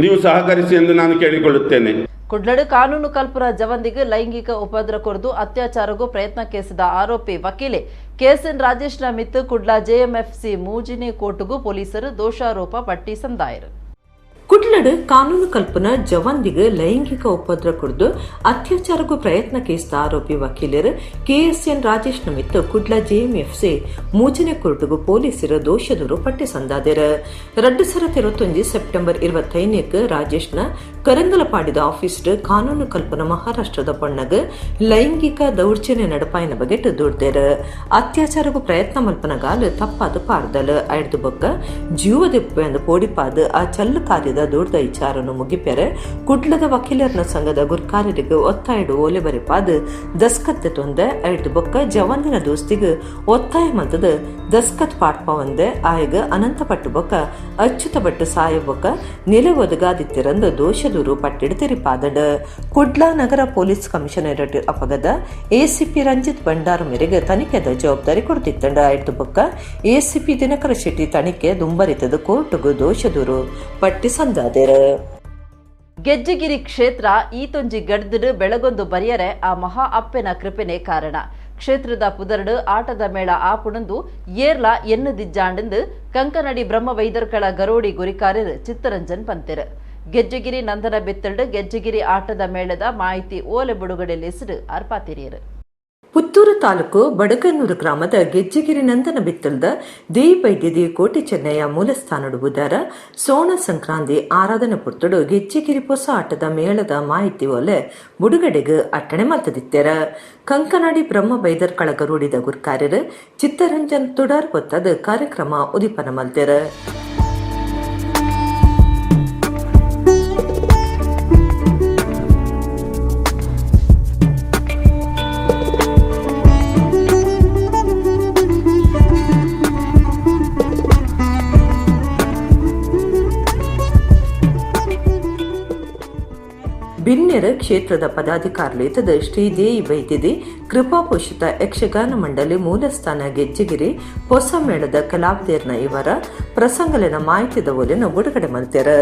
ನೀವು ಸಹಕರಿಸಿ ಎಂದು ನಾನು ಕೇಳಿಕೊಳ್ಳುತ್ತೇನೆ. ಕುಡ್ಲಡು ಕಾನೂನು ಕಲ್ಪುರ ಜವಂದಿಗೆ ಲೈಂಗಿಕ ಉಪದ್ರ ಕೊರದು ಅತ್ಯಾಚಾರಗೂ ಪ್ರಯತ್ನ ಕೇಸಿದ ಆರೋಪಿ ವಕೀಲೆ ಕೆಎಸ್ಎನ್ ರಾಜೇಶ್ನ ಮಿತ್ತು ಕುಡ್ಲ ಜೆಎಂಎಫ್ಸಿ ಮೂಜಿನೆ ಕೋರ್ಟುಗೂ ಪೊಲೀಸರು ದೋಷಾರೋಪ ಪಟ್ಟಿ ಸಂದಾಯರು. ಕುಡ್ಲಡ್ ಕಾನೂನು ಕಲ್ಪನ ಜವಂದಿಗೆ ಲೈಂಗಿಕ ಉಪದ್ರ ಕುಡಿದು ಅತ್ಯಾಚಾರಕ್ಕೂ ಪ್ರಯತ್ನ ಕೇಸ್ದ ಆರೋಪಿ ವಕೀಲರು ಕೆಎಸ್ಎನ್ ರಾಜೇಶ್ ನಮಿತ್ತು ಕುಡ್ಲ ಜೆಎಂಎಫ್ಸಿ ಮೂಜನೆ ಕೋರ್ಟ್ಗೂ ಪೊಲೀಸರು ದೋಷದೂರು ಪಟ್ಟಿ ಸಂದಾದೆರು. 2021 ಸೆಪ್ಟೆಂಬರ್ 25 ರಾಜೇಶ್ನ ಕರಂಗಲಪಾಡಿದ ಆಫೀಸ್ ಕಾನೂನು ಕಲ್ಪನ ಮಹಾರಾಷ್ಟ್ರದ ಪೊಣ್ಣಗ್ ಲೈಂಗಿಕ ದೌರ್ಜನ್ಯ ನಡಪಾಯಿನ ಬಗೆಟ್ ದುಡ್ದೇರು. ಅತ್ಯಾಚಾರಕ್ಕೂ ಪ್ರಯತ್ನ ಮಲ್ಪನಗಾಲ ತಪ್ಪಾದ ಪಾರ್ದಲ್ ಐಡ್ದು ಬೊಕ್ಕ ಜೀವದೆಪ್ಪು ಪೋಡಿಪಾದ ಆ ಚಲ್ಲು ಕಾರ್ಯದ ದೊಡ್ಡ ವಿಚಾರನು ಮುಗಿಪೆರೆ ಕುಡ್ಲದ ವಕೀಲರ್ನ ಸಂಘದ ಗುರ್ಕಾರರಿಗೆ ಒತ್ತಾಯಡು ಓಲೆ ಬರೆಪಾದ ದಸ್ಕತ್ ತೊಂದೆ ಐಡ್ದು ಬೊಕ್ಕ ಜವಂದಿನ ದೋಸ್ತಿಗೆ ಒತ್ತಾಯ ಮಂತದ ದಸ್ಕತ್ ಪಾಡ್ಪವಂದೆ ಆಯಗ ಅನಂತ ಪಟ್ಟು ಬೊಕ್ಕ ಅಚ್ಯುತ ಭಟ್ಟು ಸಾಯ ಬೊಕ್ಕ ನೆಲೆ ಒದಗಾದಿತ್ತಿರಂದು ದೋಷದೂರು ಪಟ್ಟಿಡು ತೆರಿಪಾದಡ್. ಕುಡ್ಲ ನಗರ ಪೊಲೀಸ್ ಕಮಿಷನರೇಟ್ ಅಪಗದ ಎಸಿಪಿ ರಂಜಿತ್ ಭಂಡಾರು ಮೇರೆಗೆ ತನಿಖೆದ ಜವಾಬ್ದಾರಿ ಕೊಡ್ತಿತ್ತಂಡ. ಐಡ್ದು ಬೊಕ್ಕ ಎಸಿಪಿ ದಿನಕರ ಶೆಟ್ಟಿ ತನಿಖೆ ದುಂಬರಿತದ ಕೋರ್ಟ್ಗೂ ದೋಷದೂರು ಪಟ್ಟಿ ಸಂದಾದೆರು. ಗೆಜ್ಜೆಗಿರಿ ಕ್ಷೇತ್ರ ಈತೊಂಜಿ ಗಡ್ದಡು ಬೆಳಗೊಂದು ಬರಿಯರೆ ಆ ಮಹಾ ಅಪ್ಪೆನ ಕೃಪೆನೆ ಕಾರಣ. ಕ್ಷೇತ್ರದ ಪುದರ್ಡು ಆಟದ ಮೇಳ ಆಪುಣಂದು ಏರ್ಲ ಎನ್ನುದಿಜ್ಜಾಂಡೆಂದು ಕಂಕನಡಿ ಬ್ರಹ್ಮ ವೈದರ್ಕಳ ಗರೋಡಿ ಗುರಿಕಾರರು ಚಿತ್ತರಂಜನ್ ಪಂತೆರು. ಗೆಜ್ಜೆಗಿರಿ ನಂದನ ಬಿತ್ತಲ್ಡು ಗೆಜ್ಜೆಗಿರಿ ಆಟದ ಮೇಳದ ಮಾಹಿತಿ ಓಲೆ ಬುಡುಗಡೆ ಲಿಸ್ಡು ಅರ್ಪಾತಿರಿಯರು. ಪುತ್ತೂರು ತಾಲೂಕು ಬಡಗನ್ನೂರು ಗ್ರಾಮದ ಗೆಜ್ಜೆಗಿರಿ ನಂದನ ಬಿತ್ತಲ್ದ ದೇವೈದ್ಯದಿ ಕೋಟೆ ಚೆನ್ನಯ್ಯ ಮೂಲಸ್ಥಾನಡು ಬುಧಾರ ಸೋಣ ಸಂಕ್ರಾಂತಿ ಆರಾಧನೆ ಪುರ್ತುಡು ಗೆಜ್ಜೆಗಿರಿ ಪೊಸ ಆಟದ ಮೇಳದ ಮಾಹಿತಿ ಒಲೆ ಬುಡುಗಡೆಗೆ ಅಟ್ಟಣೆ ಮಲ್ತದಿತ್ತೆರ. ಕಂಕನಾಡಿ ಬ್ರಹ್ಮ ಬೈದರ್ಕಳ ಗರುಡಿದ ಗುರ್ಕಾರ್ಯರು ಚಿತ್ತರಂಜನ್ ತುಡಾರ್ ಗೊತ್ತದ ಕಾರ್ಯಕ್ರಮ ಉದಿಪನ ಮಲ್ತೆರ. ಬಿನ್ನೆರ ಕ್ಷೇತ್ರದ ಪದಾಧಿಕಾರಿಲೇತದ ಶ್ರೀದೇವಿ ವೈದ್ಯದಿ ಕೃಪಾಪೋಷಿತ ಯಕ್ಷಗಾನ ಮಂಡಳಿ ಮೂಲಸ್ಥಾನ ಗೆಜ್ಜೆಗಿರಿ ಹೊಸ ಮೇಳದ ಕಲಾವಿದರ್ನ ಇವರ ಪ್ರಸಂಗಲಿನ ಮಾಹಿತಿದ ಒಲೆಯನ್ನು ಬಿಡುಗಡೆ ಮಾಡ್ತಾರೆ.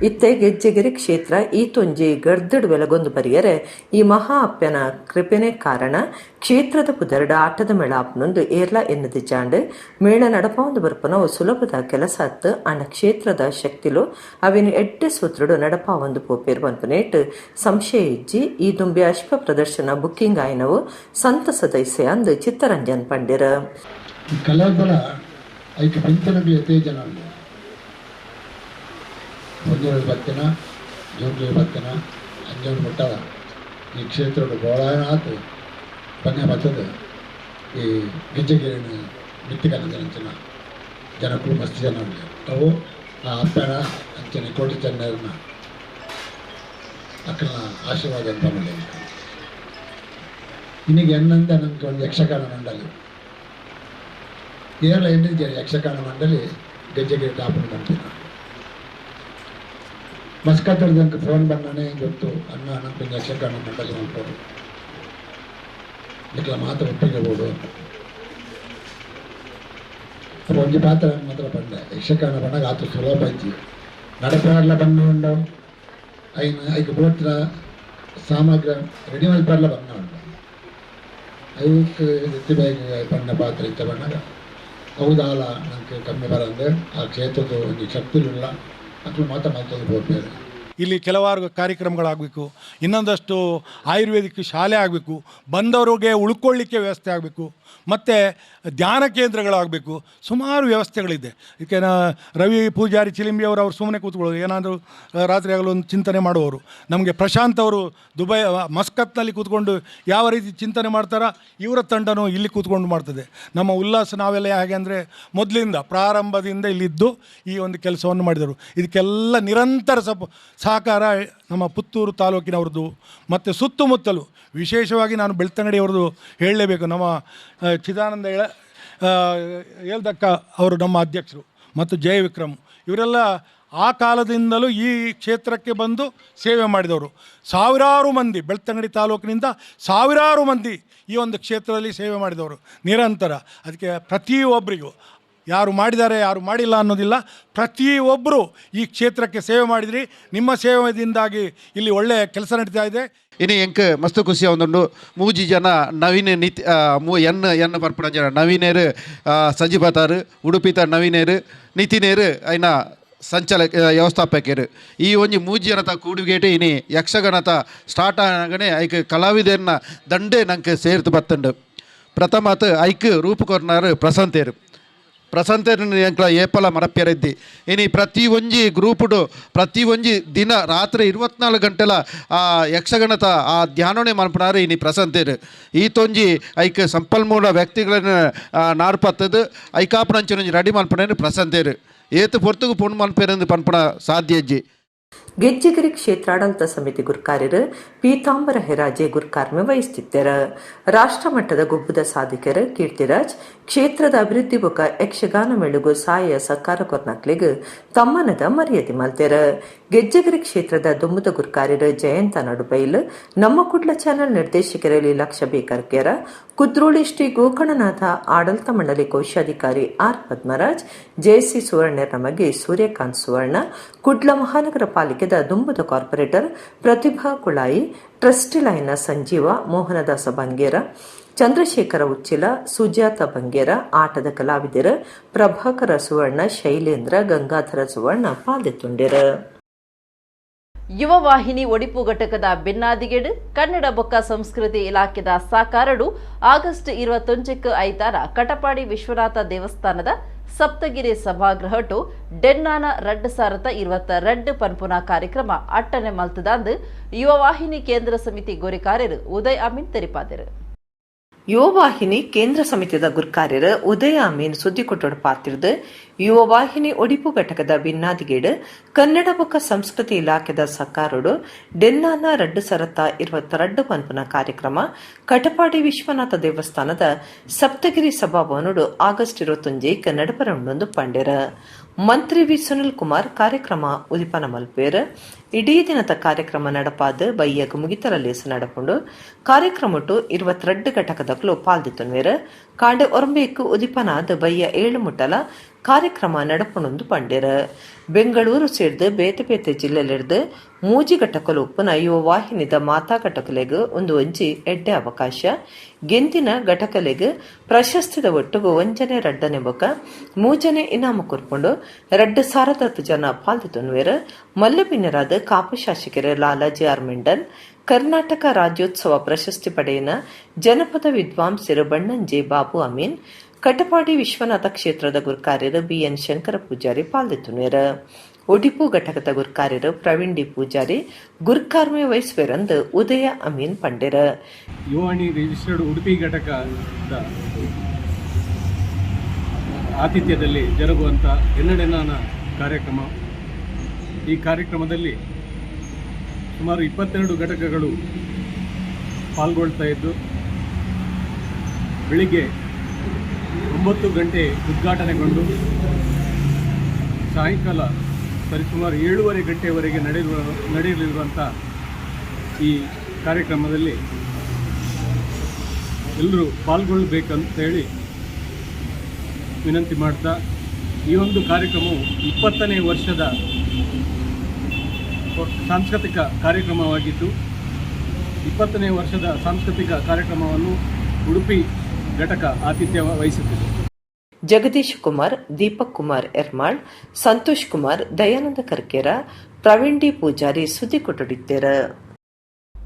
ಇತ್ತೆ ಗೆಜ್ಜೆಗಿರಿ ಕ್ಷೇತ್ರ ಈ ತೊಂಜಿ ಗರ್ದಡ್ ಬೆಲಗೊಂದು ಬರಿಯರೆ ಈ ಮಹಾ ಅಪ್ಪನ ಕೃಪೆನೆ ಕಾರಣ ಕ್ಷೇತ್ರದ ಪುದರ್ಡ ಆಟದ ಮೇಳ ಆಪ್ನೊಂದು ಏರ್ಲ ಎನ್ನದಿ ಚಾಂಡ್ ಮೇಳ ನಡಪಾವೊಂದು ಬರ್ಪನವು ಸುಲಭದ ಕೆಲಸ ಅತ್ತು ಅಣ್ಣ ಕ್ಷೇತ್ರದ ಶಕ್ತಿಲು ಅವಿನ ಎಡ್ಡೆ ಸೂತ್ರಡು ನಡಪಾವೊಂದು ಪೋಪೇರ್ ಬಂಪನೇಟ್ ಸಂಶಯ ಇಜ್ಜಿ ಈ ದುಂಬಿ ಅಶ್ವ ಪ್ರದರ್ಶನ ಬುಕ್ಕಿಂಗ್ ಆಯ್ನವು ಸಂತಸದ ಇಸೆ ಅಂದು ಚಿತ್ತರಂಜನ್ ಪಂಡಿರ. ಕಲಾಬಲ ಐಕ್ ಪಿಂಚಣಿ ಎತ್ತೇ ಜನ ಒಂಜೇಳು ಬತ್ತಿನ ಜೋಗ್ಲಿ ಬತ್ತಿನ ಅಂಜೋಳು ಮುಟ್ಟದ ಈ ಕ್ಷೇತ್ರದ ಬೋಳಾಯನಾಥ್ ಪನ್ಯ ಬತ್ತದ ಈ ಗೆಜ್ಜೆಗಿರಿನ ಮಿತ್ತಿಕನಂಚಿನ ಜನಕ್ಕೂ ಮಸ್ತ್ ಜನ ಉಂಟು. ಅವು ಆ ಅಪ್ಪನ ಅಂಚನೆ ಕೋಟಿ ಚೆನ್ನರನ್ನ ಅಕ್ಕನ ಆಶೀರ್ವಾದ ಅಂತ ಮಾಡಿ ಇನ್ನಿಗೆ ಎನ್ನಂದ ನಮ್ಗೆ ಒಂದು ಯಕ್ಷಗಾನ ಮಂಡಳಿ ಏರಳ ಎಣ್ಣಿದ್ದೇನೆ ಯಕ್ಷಗಾನ ಮಂಡಳಿ ಗೆಜ್ಜೆಗಿರಿ ಟಾಪನ ಬಂತಿನ ಮಸ್ಕತ್ತಡ್ದಂಗೆ ಫೋನ್ ಬಂದಾನೆ ಗೊತ್ತು ಅನ್ನ ನಂಗೆ ಯಕ್ಷಗಾನ ಮಂಡಳಿ ಮಾಡ್ಬೋದು ನಿಕ್ಲ ಮಾತ್ರ ಒಪ್ಪಿಗೆ ಬೋಡು ಅಪ್ಪ ಒಂಜಿ ಪಾತ್ರ ಮಾತ್ರ ಬಂದೆ ಯಕ್ಷಗಾನ ಬಂದಾಗ ಆತು ಸುಲಭ ಇಜ್ಜಿ ನಡಪಾಡ್ಲ ಬಣ್ಣ ಉಂಡು ಐನ್ ಐಕ್ ಬೋತ್ರ ಸಾಮಗ್ರಿ ರೆಡಿ ಮಲ್ಪರ್ಲ ಬಣ್ಣ ಉಂಡು ಐಕ್ ಎತ್ತಿ ಬೇಗ ಬಣ್ಣ ಪಾತ್ರ ಇತ್ತ ಬಣ್ಣಗ ಹೌದಾಲ ನಂಗೆ ಕಮ್ಮಿ ಬರಂದೆ ಆ ಕ್ಷೇತ್ರದ ಒಂದು ಶಕ್ತಿ ಇಲ್ಲ ಅಕ್ಲು ಮಾತ್ರ ಮಾತಾಡೋದು ಬೋರ್ಬೇರೆ. ಇಲ್ಲಿ ಕೆಲವಾರು ಕಾರ್ಯಕ್ರಮಗಳಾಗಬೇಕು, ಇನ್ನೊಂದಷ್ಟು ಆಯುರ್ವೇದಿಕ್ ಶಾಲೆ ಆಗಬೇಕು, ಬಂದವರಿಗೆ ಉಳ್ಕೊಳ್ಳಿಕ್ಕೆ ವ್ಯವಸ್ಥೆ ಆಗಬೇಕು. ಮತ್ತು ಧ್ಯಾನ ಕೇಂದ್ರಗಳಾಗಬೇಕು. ಸುಮಾರು ವ್ಯವಸ್ಥೆಗಳಿದೆ. ಇದಕ್ಕೆ ರವಿ ಪೂಜಾರಿ ಚಿಲಿಂಬಿ ಅವರು, ಅವರು ಸುಮ್ಮನೆ ಕೂತ್ಕೊಳ್ಳೋದು, ಏನಾದರೂ ರಾತ್ರಿ ಆಗಲು ಒಂದು ಚಿಂತನೆ ಮಾಡುವವರು. ನಮಗೆ ಪ್ರಶಾಂತ್ ಅವರು ದುಬೈ, ಮಸ್ಕತ್ನಲ್ಲಿ ಕೂತ್ಕೊಂಡು ಯಾವ ರೀತಿ ಚಿಂತನೆ ಮಾಡ್ತಾರ, ಇವರ ತಂಡನೂ ಇಲ್ಲಿ ಕೂತ್ಕೊಂಡು ಮಾಡ್ತದೆ. ನಮ್ಮ ಉಲ್ಲಾಸ, ನಾವೆಲ್ಲ ಹೇಗೆ ಅಂದರೆ ಮೊದಲಿಂದ, ಪ್ರಾರಂಭದಿಂದ ಇಲ್ಲಿದ್ದು ಈ ಒಂದು ಕೆಲಸವನ್ನು ಮಾಡಿದರು. ಇದಕ್ಕೆಲ್ಲ ನಿರಂತರ ಸಹಕಾರ ನಮ್ಮ ಪುತ್ತೂರು ತಾಲೂಕಿನವ್ರದ್ದು ಮತ್ತು ಸುತ್ತಮುತ್ತಲು. ವಿಶೇಷವಾಗಿ ನಾನು ಬೆಳ್ತಂಗಡಿಯವ್ರದ್ದು ಹೇಳಲೇಬೇಕು. ನಮ್ಮ ಚಿದಾನಂದ ಏಳ್ದಕ್ಕ ಅವರು ನಮ್ಮ ಅಧ್ಯಕ್ಷರು ಮತ್ತು ಜಯವಿಕ್ರಮ್, ಇವರೆಲ್ಲ ಆ ಕಾಲದಿಂದಲೂ ಈ ಕ್ಷೇತ್ರಕ್ಕೆ ಬಂದು ಸೇವೆ ಮಾಡಿದವರು. ಸಾವಿರಾರು ಮಂದಿ, ಬೆಳ್ತಂಗಡಿ ತಾಲೂಕಿನಿಂದ ಸಾವಿರಾರು ಮಂದಿ ಈ ಒಂದು ಕ್ಷೇತ್ರದಲ್ಲಿ ಸೇವೆ ಮಾಡಿದವರು ನಿರಂತರ. ಅದಕ್ಕೆ ಪ್ರತಿಯೊಬ್ಬರಿಗೂ, ಯಾರು ಮಾಡಿದ್ದಾರೆ, ಯಾರು ಮಾಡಿಲ್ಲ ಅನ್ನೋದಿಲ್ಲ, ಪ್ರತಿಯೊಬ್ಬರು ಈ ಕ್ಷೇತ್ರಕ್ಕೆ ಸೇವೆ ಮಾಡಿದ್ರಿ. ನಿಮ್ಮ ಸೇವೆಯಿಂದಾಗಿ ಇಲ್ಲಿ ಒಳ್ಳೆಯ ಕೆಲಸ ನಡೀತಾ ಇದೆ. ಇನಿ ಎಂಕ್ ಮಸ್ತ್ ಖುಷಿ ಆವೊಂದುಂಡು. ಮೂಜಿ ಜನ ನವೀನ್ ನಿತ್ ಮೂ ಎನ್ ಎನ್ ಪರ್ಪುನ ಜನ ನವೀನೇರು, ಸಜಿಬತಾರ್ ಉಡುಪಿತ ನವೀನೇರು, ನಿತಿನೇರು ಐನ ಸಂಚಾಲಕ, ವ್ಯವಸ್ಥಾಪಕರು. ಈ ಒಂಜಿ ಮೂಜಿ ಜನತ ಕೂಡುಗೇಟು ಇನಿ ಯಕ್ಷಗಾನತ ಸ್ಟಾರ್ಟ್ ಆನಗನೆ ಐಕ್ ಕಲಾವಿದೆರ್ನ ದಂಡೆ ನಂಕ್ ಸೇರ್ತು ಬತ್ತುಂಡು. ಪ್ರಥಮತ್ ಐಕ್ ರೂಪ ಕೊರ್ನಾರು ಪ್ರಶಾಂತೇರು. ಪ್ರಶಾಂತೇರು ಎಂಕ್ಲ ಏಪಲ ಮರಪ್ಯರೆದ್ದಿ. ಇನಿ ಪ್ರತಿ ಒಂಜಿ ಗ್ರೂಪುಡು ಪ್ರತಿ ಒಂಜಿ ದಿನ ರಾತ್ರಿ 24 ಗಂಟೆಲ ಆ ಯಕ್ಷಗಾನತ ಆ ಧ್ಯಾನನೆ ಮನ್ಪುನಾರು ಇನಿ ಪ್ರಶಾಂತೇರು. ಈತೊಂಜಿ ಐಕ್ ಸಂಪನ್ಮೂಲ ವ್ಯಕ್ತಿಗಳನ್ನು ನಾರ್ಪತ್ತದು ಐಕಾಪನಂಚಿನ ರೆಡಿ ಮನ್ಪುನೇನು ಪ್ರಶಾಂತೇರು. ಏತು ಪೊರ್ತುಗು ಪೊಣ್ಣು ಮನ್ಪೇರೆಂದು ಪನ್ಪುನ ಸಾಧ್ಯ ಇಜ್ಜಿ. ಗೆಜ್ಜೆಗಿರಿ ಕ್ಷೇತ್ರಾಡಳಿತ ಸಮಿತಿ ಗುರ್ಕಾರ್ಯರು ಪೀತಾಂಬರ ಹೆರಾಜೆ ಗುರ್ಕಾರ್ಮೆ ವಹಿಸುತ್ತಿದ್ದರು. ರಾಷ್ಟ್ರಮಟ್ಟದ ಗೊಬ್ಬುದ ಸಾಧಕರು ಕೀರ್ತಿರಾಜ್ ಕ್ಷೇತ್ರದ ಅಭಿವೃದ್ಧಿ ಬೊಕ ಯಕ್ಷಗಾನ ಮೇಳುಗು ಸಾಯ ಸಹಕಾರ ಕೊರ್ನಕ್ಲೆಗ್ ತಮ್ಮನದ ಮರ್ಯಾದೆ ಮಲ್ತೆರ್. ಗೆಜ್ಜೆಗಿರಿ ಕ್ಷೇತ್ರದ ದುಮ್ಮುದ ಗುರ್ಕಾರ್ಯರು ಜಯಂತ ನಡುಬೈಲ್, ನಮ್ಮ ಕುಡ್ಲ ಚಾನೆಲ್ ನಿರ್ದೇಶಕರಲ್ಲಿ ಲಕ್ಷ ಬೇಕರ್ಕೆರ, ಕುದ್ರೋಳಿ ಶ್ರೀ ಗೋಕರ್ಣನಾಥ ಆಡಳಿತ ಮಂಡಳಿ ಕೋಶಾಧಿಕಾರಿ ಆರ್ ಪದ್ಮರಾಜ್, ಜೆಸಿ ಸುವರ್ಣರ ಮಗೆ ಸೂರ್ಯಕಾಂತ್ ಸುವರ್ಣ, ಕುಡ್ಲ ಮಹಾನಗರ ಪಾಲಿಕೆದ ದುಂಬುದ ಕಾರ್ಪೊರೇಟರ್ ಪ್ರತಿಭಾ ಕುಳಾಯಿ, ಟ್ರಸ್ಟಿ ಲೈನ್ನ ಸಂಜೀವ ಮೋಹನದಾಸ ಬಂಗೇರ, ಚಂದ್ರಶೇಖರ ಉಚ್ಚಿಲ, ಸುಜಾತ ಬಂಗೇರ, ಆಟದ ಕಲಾವಿದರು ಪ್ರಭಾಕರ ಸುವರ್ಣ, ಶೈಲೇಂದ್ರ, ಗಂಗಾಧರ ಸುವರ್ಣ ಪಾಲ್ದೆತ್ತುಂಡೆರು. ಯುವ ವಾಹಿನಿ ಒಡಿಪು ಘಟಕದ ಬೆನ್ನಾದಿಗೇಡು ಕನ್ನಡ ಬೊಕ್ಕ ಸಂಸ್ಕೃತಿ ಇಲಾಖೆದ ಸಾಕಾರಡು ಆಗಸ್ಟ್ 21ಕ್ಕೆ ಐತಾರ ಕಟಪಾಡಿ ವಿಶ್ವನಾಥ ದೇವಸ್ಥಾನದ ಸಪ್ತಗಿರಿ ಸಭಾಗೃಹಟು ಡೆನ್ನಾನ 2022 ಪನ್ಪುನ ಕಾರ್ಯಕ್ರಮ ಅಟ್ಟನೆ ಮಲ್ತದಾಂದು ಯುವ ವಾಹಿನಿ ಕೇಂದ್ರ ಸಮಿತಿ ಗುರಿಕಾರ್ಯರು ಉದಯ್ ಅಮೀನ್ ತೆರಿಪಾದರು. ಯುವವಾಹಿನಿ ಕೇಂದ್ರ ಸಮಿತಿದ ಗುರ್ಕಾರ್ಯರು ಉದಯ ಅಮೀನ್ ಸುದ್ದಿ ಕೊಟ್ಟೋಡು ಪಾತಿರ್ದು, ಯುವವಾಹಿನಿ ಒಡಿಪು ಘಟಕದ ಬಿನ್ನಾದಿಗೇಡು ಕನ್ನಡ ಬೊಕ್ಕ ಸಂಸ್ಕೃತಿ ಇಲಾಖೆದ ಸಹಕಾರಡು ಡೆನ್ನಾನ 2022 ಪನ್ಪುನ ಕಾರ್ಯಕ್ರಮ ಕಟಪಾಡಿ ವಿಶ್ವನಾಥ ದೇವಸ್ಥಾನದ ಸಪ್ತಗಿರಿ ಸಭಾಭವನಡು ಆಗಸ್ಟ್ 21 ನಡಪರೌಂಡೊಂದು ಪಂಡೆರ. ಮಂತ್ರಿ ವಿ ಸುನಿಲ್ ಕುಮಾರ್ ಕಾರ್ಯಕ್ರಮ ಉದಿಪನ ಮಲ್ಪೇರ್. ಇಡೀ ದಿನದ ಕಾರ್ಯಕ್ರಮ ನಡಪಾದ ಬಯ್ಯಗ್ ಮುಗಿತಲ ಲೇಸ್ ನಡಪುಂಡು. ಕಾರ್ಯಕ್ರಮಟು 22 ಘಟಕದಕ್ಲು ಪಾಲ್ದಿತ್ತುನ್ವೇರ್. ಕಾಂಡೆ ಒರಂಬೇಕು ಉದಿಪನಾದ ಬಯ್ಯ 7 ಮುಟ್ಟಲ ಕಾರ್ಯಕ್ರಮ ನಡಪುಣೊಂದು ಪಂಡೆರ್. ಬೆಂಗಳೂರು ಸೇರ್ದು ಬೇತೆ ಬೇತೆ ಜಿಲ್ಲೆಲಿರ್ದು ಮೂಜಿ ಘಟಕಲು ಉಪ್ಪುನ ಯುವ ವಾಹಿನಿದ ಮಾತಾ ಘಟಕಲೆಗ್ ಒಂದು ಒಂಜಿ ಎಡ್ಡೆ ಅವಕಾಶ. ಗೆಂದಿನ ಘಟಕಲೆಗ್ ಪ್ರಶಸ್ತಿದ ಒಟ್ಟುಗು ಒಂಜನೆ, ರಡ್ಡನೆ ಬೊಕ ಮೂಜನೆ ಇನಾಮು ಕೊರ್ಪುಂಡು. 2000ದತ್ತು ಜನ ಪಾಲ್ದಿತ್ತುನ್ವೇರ್. ಮಲ್ಲಬಿನ್ನರಾದ ಕಾಪು ಶಾಸಕರು ಲಾಲಾಜಿ ಆರ್ ಮೆಂಡನ್, ಕರ್ನಾಟಕ ರಾಜ್ಯೋತ್ಸವ ಪ್ರಶಸ್ತಿ ಪಡೆಯಿನ ಜನಪದ ವಿದ್ವಾಂಸರು ಬಣ್ಣಂಜೆ ಬಾಬು ಅಮೀನ್, ಕಟಪಾಡಿ ವಿಶ್ವನಾಥ ಕ್ಷೇತ್ರದ ಗುರ್ಕಾರ್ಯರು ಬಿಎನ್ ಶಂಕರ ಪೂಜಾರಿ ಪಾಲ್ದಿತ್ತುನೇರ್. ಒಡಿಪು ಘಟಕದ ಗುರ್ಕಾರ್ಯರು ಪ್ರವೀಣ್ ಡಿ ಪೂಜಾರಿ ಗುರ್ಕಾರ್ಮೆ ವಹಿಸುವೆರಂದು ಉದಯ ಅಮೀನ್ ಪಂಡೆರ. ಯುವವಾಣಿ ರಿಜಿಸ್ಟರ್ಡ್ ಉಡುಪಿ ಘಟಕದ ಆತಿಥ್ಯದಲ್ಲಿ ಜರುಗುವಂಥ ಎನ್ನಡೆನಾನ ಕಾರ್ಯಕ್ರಮ. ಈ ಕಾರ್ಯಕ್ರಮದಲ್ಲಿ ಸುಮಾರು 22 ಘಟಕಗಳು ಪಾಲ್ಗೊಳ್ತಾ ಇದ್ದು, ಬೆಳಿಗ್ಗೆ 9 ಗಂಟೆ ಉದ್ಘಾಟನೆಗೊಂಡು ಸಾಯಂಕಾಲ ಸರಿಸುಮಾರು 7:30 ಗಂಟೆಯವರೆಗೆ ನಡೆಯಲಿರುವಂಥ ಈ ಕಾರ್ಯಕ್ರಮದಲ್ಲಿ ಎಲ್ಲರೂ ಪಾಲ್ಗೊಳ್ಳಬೇಕಂತ ಹೇಳಿ ವಿನಂತಿ ಮಾಡ್ತಾ, ಈ ಒಂದು ಕಾರ್ಯಕ್ರಮವು 20ನೇ ವರ್ಷದ ಸಾಂಸ್ಕೃತಿಕ ಕಾರ್ಯಕ್ರಮವಾಗಿದ್ದು, 20ನೇ ವರ್ಷದ ಸಾಂಸ್ಕೃತಿಕ ಕಾರ್ಯಕ್ರಮವನ್ನು ಉಡುಪಿ ಘಟಕ ಆತಿಥ್ಯ ವಹಿಸುತ್ತಿದೆ. ಜಗದೀಶ್ ಕುಮಾರ್, ದೀಪಕ್ ಕುಮಾರ್ ಎರ್ಮಾಳ್, ಸಂತೋಷ್ ಕುಮಾರ್, ದಯಾನಂದ ಕರ್ಕೇರ, ಪ್ರವೀಣ್ ಡಿ ಪೂಜಾರಿ ಸುದ್ದಿ ಕೊಟ್ಟಡಿದ್ದೇರು.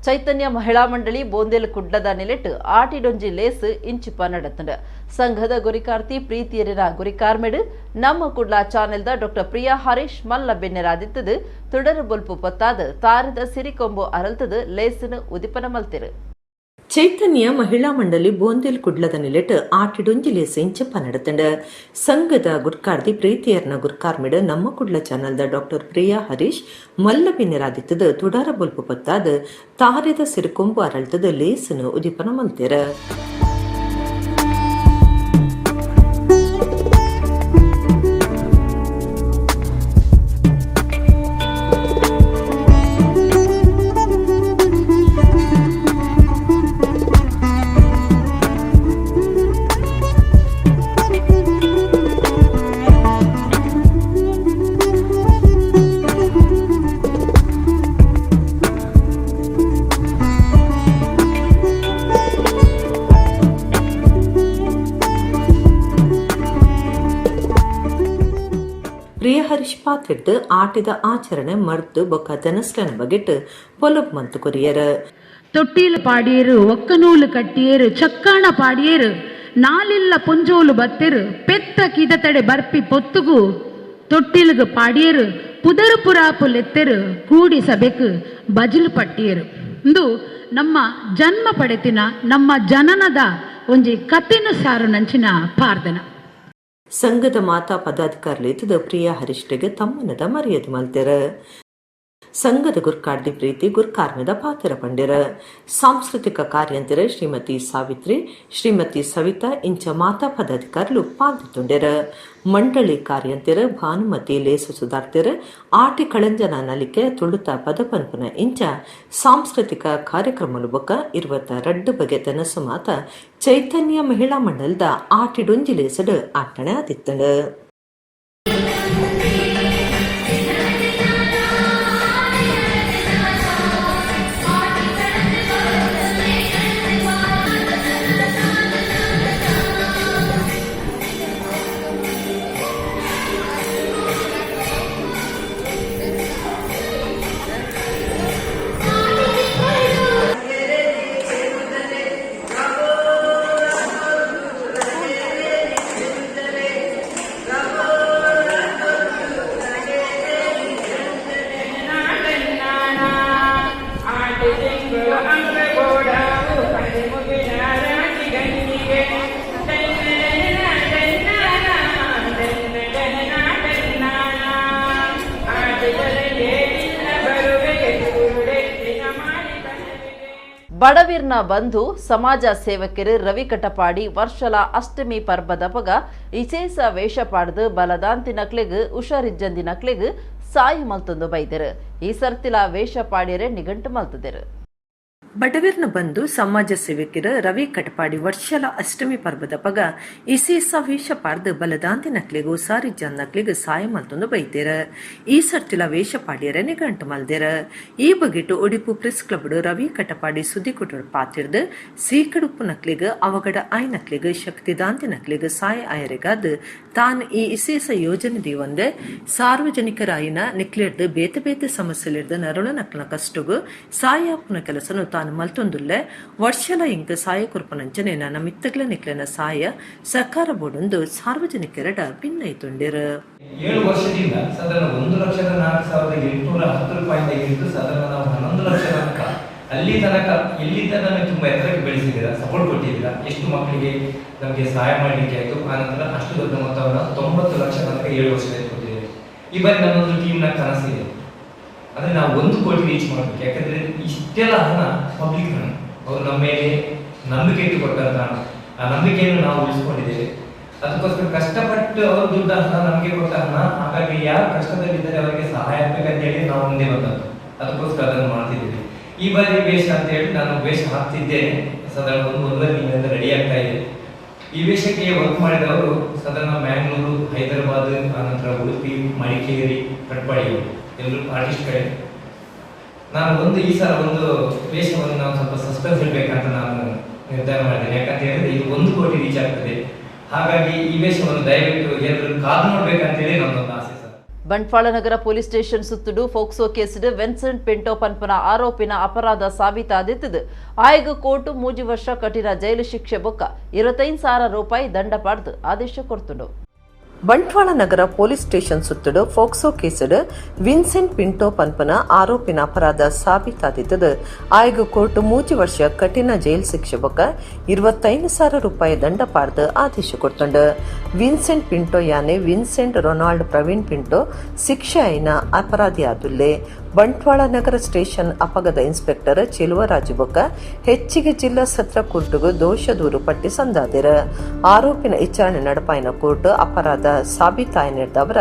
ಚೈತನ್ಯ ಮಹಿಳಾ ಮಂಡಳಿ ಬೋಂದೇಲ್ ಕುಡ್ಲದ ನೆಲೆಟ್ ಆಟಿಡೊಂಜಿ ಲೇಸ್ ಇಂಚಿಪ ನಡತುಂಡು. ಸಂಘದ ಗುರಿಕಾರ್ತಿ ಪ್ರೀತಿಯರಿನ ಗುರಿಕಾರ್ಮೆಡು ನಮ್ಮ ಕುಡ್ಲ ಚಾನೆಲ್ದ ಡಾಕ್ಟರ್ ಪ್ರಿಯಾ ಹರೀಶ್ ಮಲ್ಲ ಬೆನ್ನೆರಾದಿತ್ತದು ತುಡರು ಬೊಲ್ಪು ಪೊತ್ತಾದ್ ತಾರದ ಸಿರಿಕೊಂಬು ಅರಲ್ತದು ಲೇಸನ್ನು ಉದಿಪನ ಮಲ್ತಿರು. ಚೈತನ್ಯ ಮಹಿಳಾ ಮಂಡಳಿ ಬೋಂದೇಲ್ ಕುಡ್ಲದ ನಿಲೆಟ್ ಆಟಿಡೊಂಜಿ ಲೇಸ್ ಇಂಚಪ್ಪ ನಡತಂಡು. ಸಂಘದ ಗುರ್ಕಾರ್ದಿ ಪ್ರೀತಿಯರ್ನ ಗುರ್ಕಾರ್ಮಿಡ್ ನಮ್ಮ ಕುಡ್ಲ ಚಾನೆಲ್ದ ಡಾಕ್ಟರ್ ಪ್ರಿಯಾ ಹರೀಶ್ ಮಲ್ಲ ಬಿನ್ನೆರಾದಿತ್ತದು ತುಡಾರ ಬೊಲ್ಪು ಪೊತ್ತಾದ್ ತಾರೆದ ಸಿರಿಕೊಂಬು ಅರಳ್ತದ ಲೇಸನ್ನು ಉದಿಪನ ಮಲ್ತೆರ. ಪ್ರಿಯ ಹರೀಶ್ ಪಾತ್ರೆಡ್ದು ಆಟಿದ ಆಚರಣೆ ಮರ್ದು ಬೊಕ್ಕ ತೆನಸ್ಲನ ಬಗೆಟ್ ಪೊಲಬ್ ಮಂತು ಕೊರಿಯರ್. ತೊಟ್ಟಿಲು ಪಾಡಿಯರು, ಒಕ್ಕನೂಲು ಕಟ್ಟಿಯರು, ಚಕ್ಕಾಣ ಪಾಡಿಯರು, ನಾಲಿಲ್ಲ ಪೊಂಜೋಲು ಬತ್ತೆರು, ಪೆತ್ತ ಕಿದತಡೆ ಬರ್ಪಿ ಪೊತ್ತುಗು ತೊಟ್ಟಿಲುಗು ಪಾಡಿಯರು, ಪುದರು ಪುರಾಪು ಲೆತ್ತೆರು, ಕೂಡಿ ಸಬೆಕು ಬಜಿಲು ಪಟ್ಟಿಯರು. ಇಂದು ನಮ್ಮ ಜನ್ಮ ಪಡೆತಿನ ನಮ್ಮ ಜನನದ ಒಂಜಿ ಕತೆನು ಸಾರು ನಂಚಿನ ಪಾರ್ದನ. ಸಂಘದ ಮಾತಾ ಪದಾಧಿಕಾರಿಲು ಪ್ರಿಯಾ ಹರೀಶ್ರೆಗ್ ತಮ್ಮನದ ಮರ್ಯಾದೆ ಮಲ್ತೆರ್. ಸಂಘದ ಗುರ್ಕಾರ್ದಿ ಪ್ರೀತಿ ಗುರ್ಕಾರ್ಮೆದ ಪಾತ್ರ ಪಂಡೆರ್. ಸಾಂಸ್ಕೃತಿಕ ಕಾರ್ಯಂತೆರ್ ಶ್ರೀಮತಿ ಸಾವಿತ್ರಿ, ಶ್ರೀಮತಿ ಸವಿತಾ ಇಂಚ ಮಾತಾ ಪದಾಧಿಕಾರಿಲು ಪಾಲ್ಗೊಂಡೆರ್. ಮಂಡಳಿ ಕಾರ್ಯಂತೆರ್ ಭಾನುಮತಿ ಲೇಸು ಸುಧಾರ್ತೆರ್. ಆಟಿ ಕಳಂಜನ ನಲಿಕೆ ತುಳುತ ಪದಪನ್ಪುನ ಇಂಚ ಸಾಂಸ್ಕೃತಿಕ ಕಾರ್ಯಕ್ರಮಲು ಬೊಕ್ಕ 22 ಬಗೆ ತೆನಸು ಮಾತ ಚೈತನ್ಯ ಮಹಿಳಾ ಮಂಡಲದ ಆಟಿಡೊಂಜಿ ಲೇಸಡ್ ಆಟ್ಟಣೆ ಆದಿತ್ತಂಡ್. ಬಡವೀರ್ನ ಬಂಧು ಸಮಾಜ ಸೇವಕರು ರವಿ ಕಟಪಾಡಿ ವರ್ಷಲ ಅಷ್ಟಮಿ ಪರ್ಬದ ಪಗ ಇಸೇಸ ವೇಷ ಪಾಡ್ದು ಬಲದಾಂತಿ ನಕ್ಲೆಗ್ ಹುಷಾರಿಜ್ಜಂದಿ ನಕ್ಲೆಗ್ ಸಾಯಿ ಮಲ್ತೊಂದು ಬೈದೆರು. ಈ ಸರ್ತಿಲ ವೇಷ ಪಾಡ್ಯರೆ ನಿಘಂಟು ಮಲ್ತದೆರು. ಬಡವೀರ್ನ ಬಂಧು ಸಮಾಜ ಸೇವಕರು ರವಿ ಕಟಪಾಡಿ ವರ್ಷಲ ಅಷ್ಟಮಿ ಪರ್ಬದ ಪಗ ಇಸೇಸ ವೇಷ ಪಾಡ್ದು ಬಲದಾಂತಿ ನಕ್ಲೆಗ್ ಹುಷಾರಿಜ್ಜಂದಿ ನಕ್ಲೆಗ್ ಸಾಯ ಮಲ್ತೊಂದು ಬೈದೆರ್. ಈ ಸರ್ತಿಲ ವೇಷ ಪಾಡ್ಯರೆ ನಿಘಂಟು ಮಲ್ದೆರ್. ಈ ಬಗೆಟ್ ಒಡಿಪು ಪ್ರೆಸ್ ಕ್ಲಬ್ ರವಿ ಕಟಪಾಡಿ ಸುದ್ದಿಕುಟು ಪಾತಿರ್ದು ಸೀಕಡುಪ್ಪು ನಕ್ಲೆಗ್ ಅವಗಡ ಆಯ್ ನಕ್ಲೆಗ್ ಶಕ್ತಿದಾಂತಿ ನಕ್ಲೆಗ್ ಸಾಯ ಆಯರೆಗಾದ್ ತಾನ್ ಈ ಇಸೇಸ ಯೋಜನೆ ದೀವಂದೆ ಸಾರ್ವಜನಿಕರಾಯಿನ ನಿಕ್ಲೆರ್ದು ಬೇತೆ ಬೇತೆ ಸಮಸ್ಯೆಲಿರ್ದು ನರುಳ ನಕ್ಲನ ಕಷ್ಟಗು ಸಾಯ ಆಪುನ ಕೆಲಸನು ತಾನು ಮಲ್ತೊಂದುಲ್ಲೆ. ವರ್ಷಲ ಇಂಕ್ ಸಾಯ ಕೊರ್ಪುನಂಚನೆ ನನ್ನ ಮಿತ್ತಗ್ಲ ನಿಕ್ಲೆನ ಸಾಯ ಸರ್ಕಾರ ಬೋಡೊಂದು ಸಾರ್ವಜನಿಕರಡ ಭಿನ್ನೈತೊಂಡೆರ್. 7 ವರ್ಷದಿಂದ ಸಾಧಾರಣ 1,04,810 ರೂಪಾಯಿಂದ ಹಿಡಿದು ಸಾಧಾರಣ ನಾವು 11 ಲಕ್ಷ ತನಕ ಅಲ್ಲಿ ತನಕ ಇಲ್ಲಿ ತನಕ ತುಂಬ ಎತ್ತರಕ್ಕೆ ಬೆಳೆಸಿದ್ದೀರಾ, ಸಪೋರ್ಟ್ ಕೊಟ್ಟಿದ್ದೀರಾ. ಎಷ್ಟು ಮಕ್ಕಳಿಗೆ ನಮಗೆ ಸಹಾಯ ಮಾಡಲಿಕ್ಕೆ ಆಯಿತು. ಆನಂತರ ಅಷ್ಟು ದೊಡ್ಡ ಮೊತ್ತವನ್ನು 90 ಲಕ್ಷ ತನಕ 7 ವರ್ಷದಲ್ಲಿ ಕೊಟ್ಟಿದ್ದೇವೆ. ಈ ಬಾರಿ ನಮ್ಮೊಂದು ಟೀಮ್ನ ಕನಸಿದೆ, ಅಂದರೆ ನಾವು 1 ಕೋಟಿ ರೀಚ್ ಮಾಡಬೇಕು. ಯಾಕಂದರೆ ಇಷ್ಟೆಲ್ಲ ಹಣ ಪಬ್ಲಿಕ್ ಹಣ, ಅವರು ನಮ್ಮ ಮೇಲೆ ನಂಬಿಕೆ ಇಟ್ಟುಕೊಟ್ಟಂತ ಹಣ, ಆ ನಂಬಿಕೆಯನ್ನು ನಾವು ಉಳಿಸ್ಕೊಂಡಿದ್ದೇವೆ. ಅದಕ್ಕೋಸ್ಕರ ಕಷ್ಟಪಟ್ಟು ಅವರು ದುಡ್ಡ ಹಣ ನಮಗೆ ಕೊಟ್ಟ ಹಣ, ಹಾಗಾಗಿ ಯಾರು ಕಷ್ಟದಲ್ಲಿದ್ದಾರೆ ಅವರಿಗೆ ಸಹಾಯ ಆಗ್ಬೇಕಂತ ಹೇಳಿ ನಾವು ಮುಂದೆ ಬಂದದ್ದು, ಅದಕ್ಕೋಸ್ಕರ ಅದನ್ನು ಮಾಡ್ತಿದ್ದೇವೆ. ಈ ಬಾರಿ ವೇಷ ಅಂತ ಹೇಳಿ ನಾನು ವೇಷ ಹಾಕ್ತಿದ್ದೇನೆ. ಸಾಧಾರಣ 1.5 ತಿಂಗಳಿಂದ ರೆಡಿ ಆಗ್ತಾ ಇದೆ. ಈ ವೇಷಕ್ಕೆ ವರ್ಕ್ ಮಾಡಿದವರು ಸಾಧಾರಣ ಮ್ಯಾಂಗ್ಳೂರು, ಹೈದರಾಬಾದ್, ಆನಂತರ ಉಡುಪಿ, ಮಡಿಕೇರಿ, ಕಟ್ಪಾಡಿಯವರು ಎಲ್ಲರೂ ಆರ್ಟಿಸ್ಟ್ ಕಡೆ. ನಾನು ಈ ಸಲ ಒಂದು ವೇಷವನ್ನು ನಾನು ಸ್ವಲ್ಪ ಸಸ್ಪೆನ್ಸ್ ಇಡಬೇಕಂತ ನಾನು ನಿರ್ಧಾರ ಮಾಡಿದ್ದೇನೆ. ಯಾಕಂತ ಹೇಳಿದ್ರೆ ಇದು 1 ಕೋಟಿ ರೀಚ್ ಆಗ್ತದೆ. ಹಾಗಾಗಿ ಈ ವೇಷವನ್ನು ದಯವಿಟ್ಟು ಎಲ್ಲರೂ ಕಾದು ನೋಡ್ಬೇಕಂತ ಹೇಳಿ ನನ್ನೊಂದು ಆಸೆ ಸರ್. ಬಂಟ್ವಾಳ ನಗರ ಪೊಲೀಸ್ ಸ್ಟೇಷನ್ ಸುತ್ತುಡು ಫೋಕ್ಸೋ ಕೇಸ್ಡ್ ವಿನ್ಸೆಂಟ್ ಪಿಂಟೋ ಪನ್ಪುನ ಆರೋಪಿನ ಅಪರಾಧ ಸಾಬೀತಾದಿತ್ತದು. ಆಯಗ್ ಕೋರ್ಟ್ 3 ವರ್ಷ ಕಠಿಣ ಜೈಲು ಶಿಕ್ಷೆ ಬೊಕ್ಕ 25,000 ರೂಪಾಯಿ ದಂಡ ಪಾಡ್ದು ಆದೇಶ ಕೊರ್ತುಂಡು. ಬಂಟ್ವಾಳ ನಗರ ಪೊಲೀಸ್ ಸ್ಟೇಷನ್ ಸುತ್ತುಡು ಫೋಕ್ಸೋ ಕೇಸ್ಡ್ ವಿನ್ಸೆಂಟ್ ಪಿಂಟೋ ಪನ್ಪನ ಆರೋಪಿನ ಅಪರಾಧ ಸಾಬೀತಾದಿತ್ತದು. ಆಯಗ್ ಕೋರ್ಟ್ 3 ವರ್ಷ ಕಠಿಣ ಜೈಲ್ ಶಿಕ್ಷೆ ಬೊಕ್ಕ 25,000 ರೂಪಾಯಿ ದಂಡ ಪಾಡ್ದು ಆದೇಶ ಕೊರ್ತುಂಡು. ವಿನ್ಸೆಂಟ್ ಪಿಂಟೋ ಯಾನೆ ವಿನ್ಸೆಂಟ್ ರೊನಾಲ್ಡ್ ಪ್ರವೀಣ್ ಪಿಂಟೋ ಶಿಕ್ಷೆ ಆಯಿನ ಅಪರಾಧಿ ಆದುಲ್ಲೆ. ಬಂಟ್ವಾಳ ನಗರ ಸ್ಟೇಷನ್ ಅಪಗದ ಇನ್ಸ್ಪೆಕ್ಟರ್ ಚೆಲುವರಾಜು ಬೊಕ್ಕ ಹೆಚ್ಚಿಗೆ ಜಿಲ್ಲಾ ಸತ್ರ ಕೋರ್ಟ್ಗೂ ದೋಷ ದೂರು ಪಟ್ಟಿ ಸಂದಾದಿರ. ಆರೋಪಿನ ವಿಚಾರಣೆ ನಡಪಾಯಿನ ಕೋರ್ಟ್ ಅಪರಾಧ ಸಾಬೀತಾಯಿನಿರ್ದವರ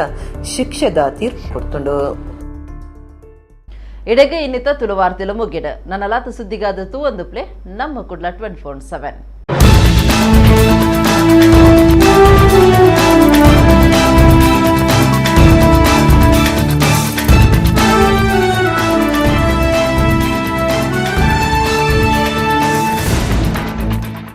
ಶಿಕ್ಷೆದ ತೀರ್ಪು ಕೊಡ್ತುಂಡು. ಇಡೆಗೆ ಇನ್ನಿತ ತುಳುವಾರ್ತೆಲು ಮುಗಿಡ. ನನ್ನಲಾತ ಸುದ್ದಿಗಾದ ತೂ ಒಂದು ಪ್ಲೇ ನಮ್ಮ ಕುಡ್ಲ 24/7.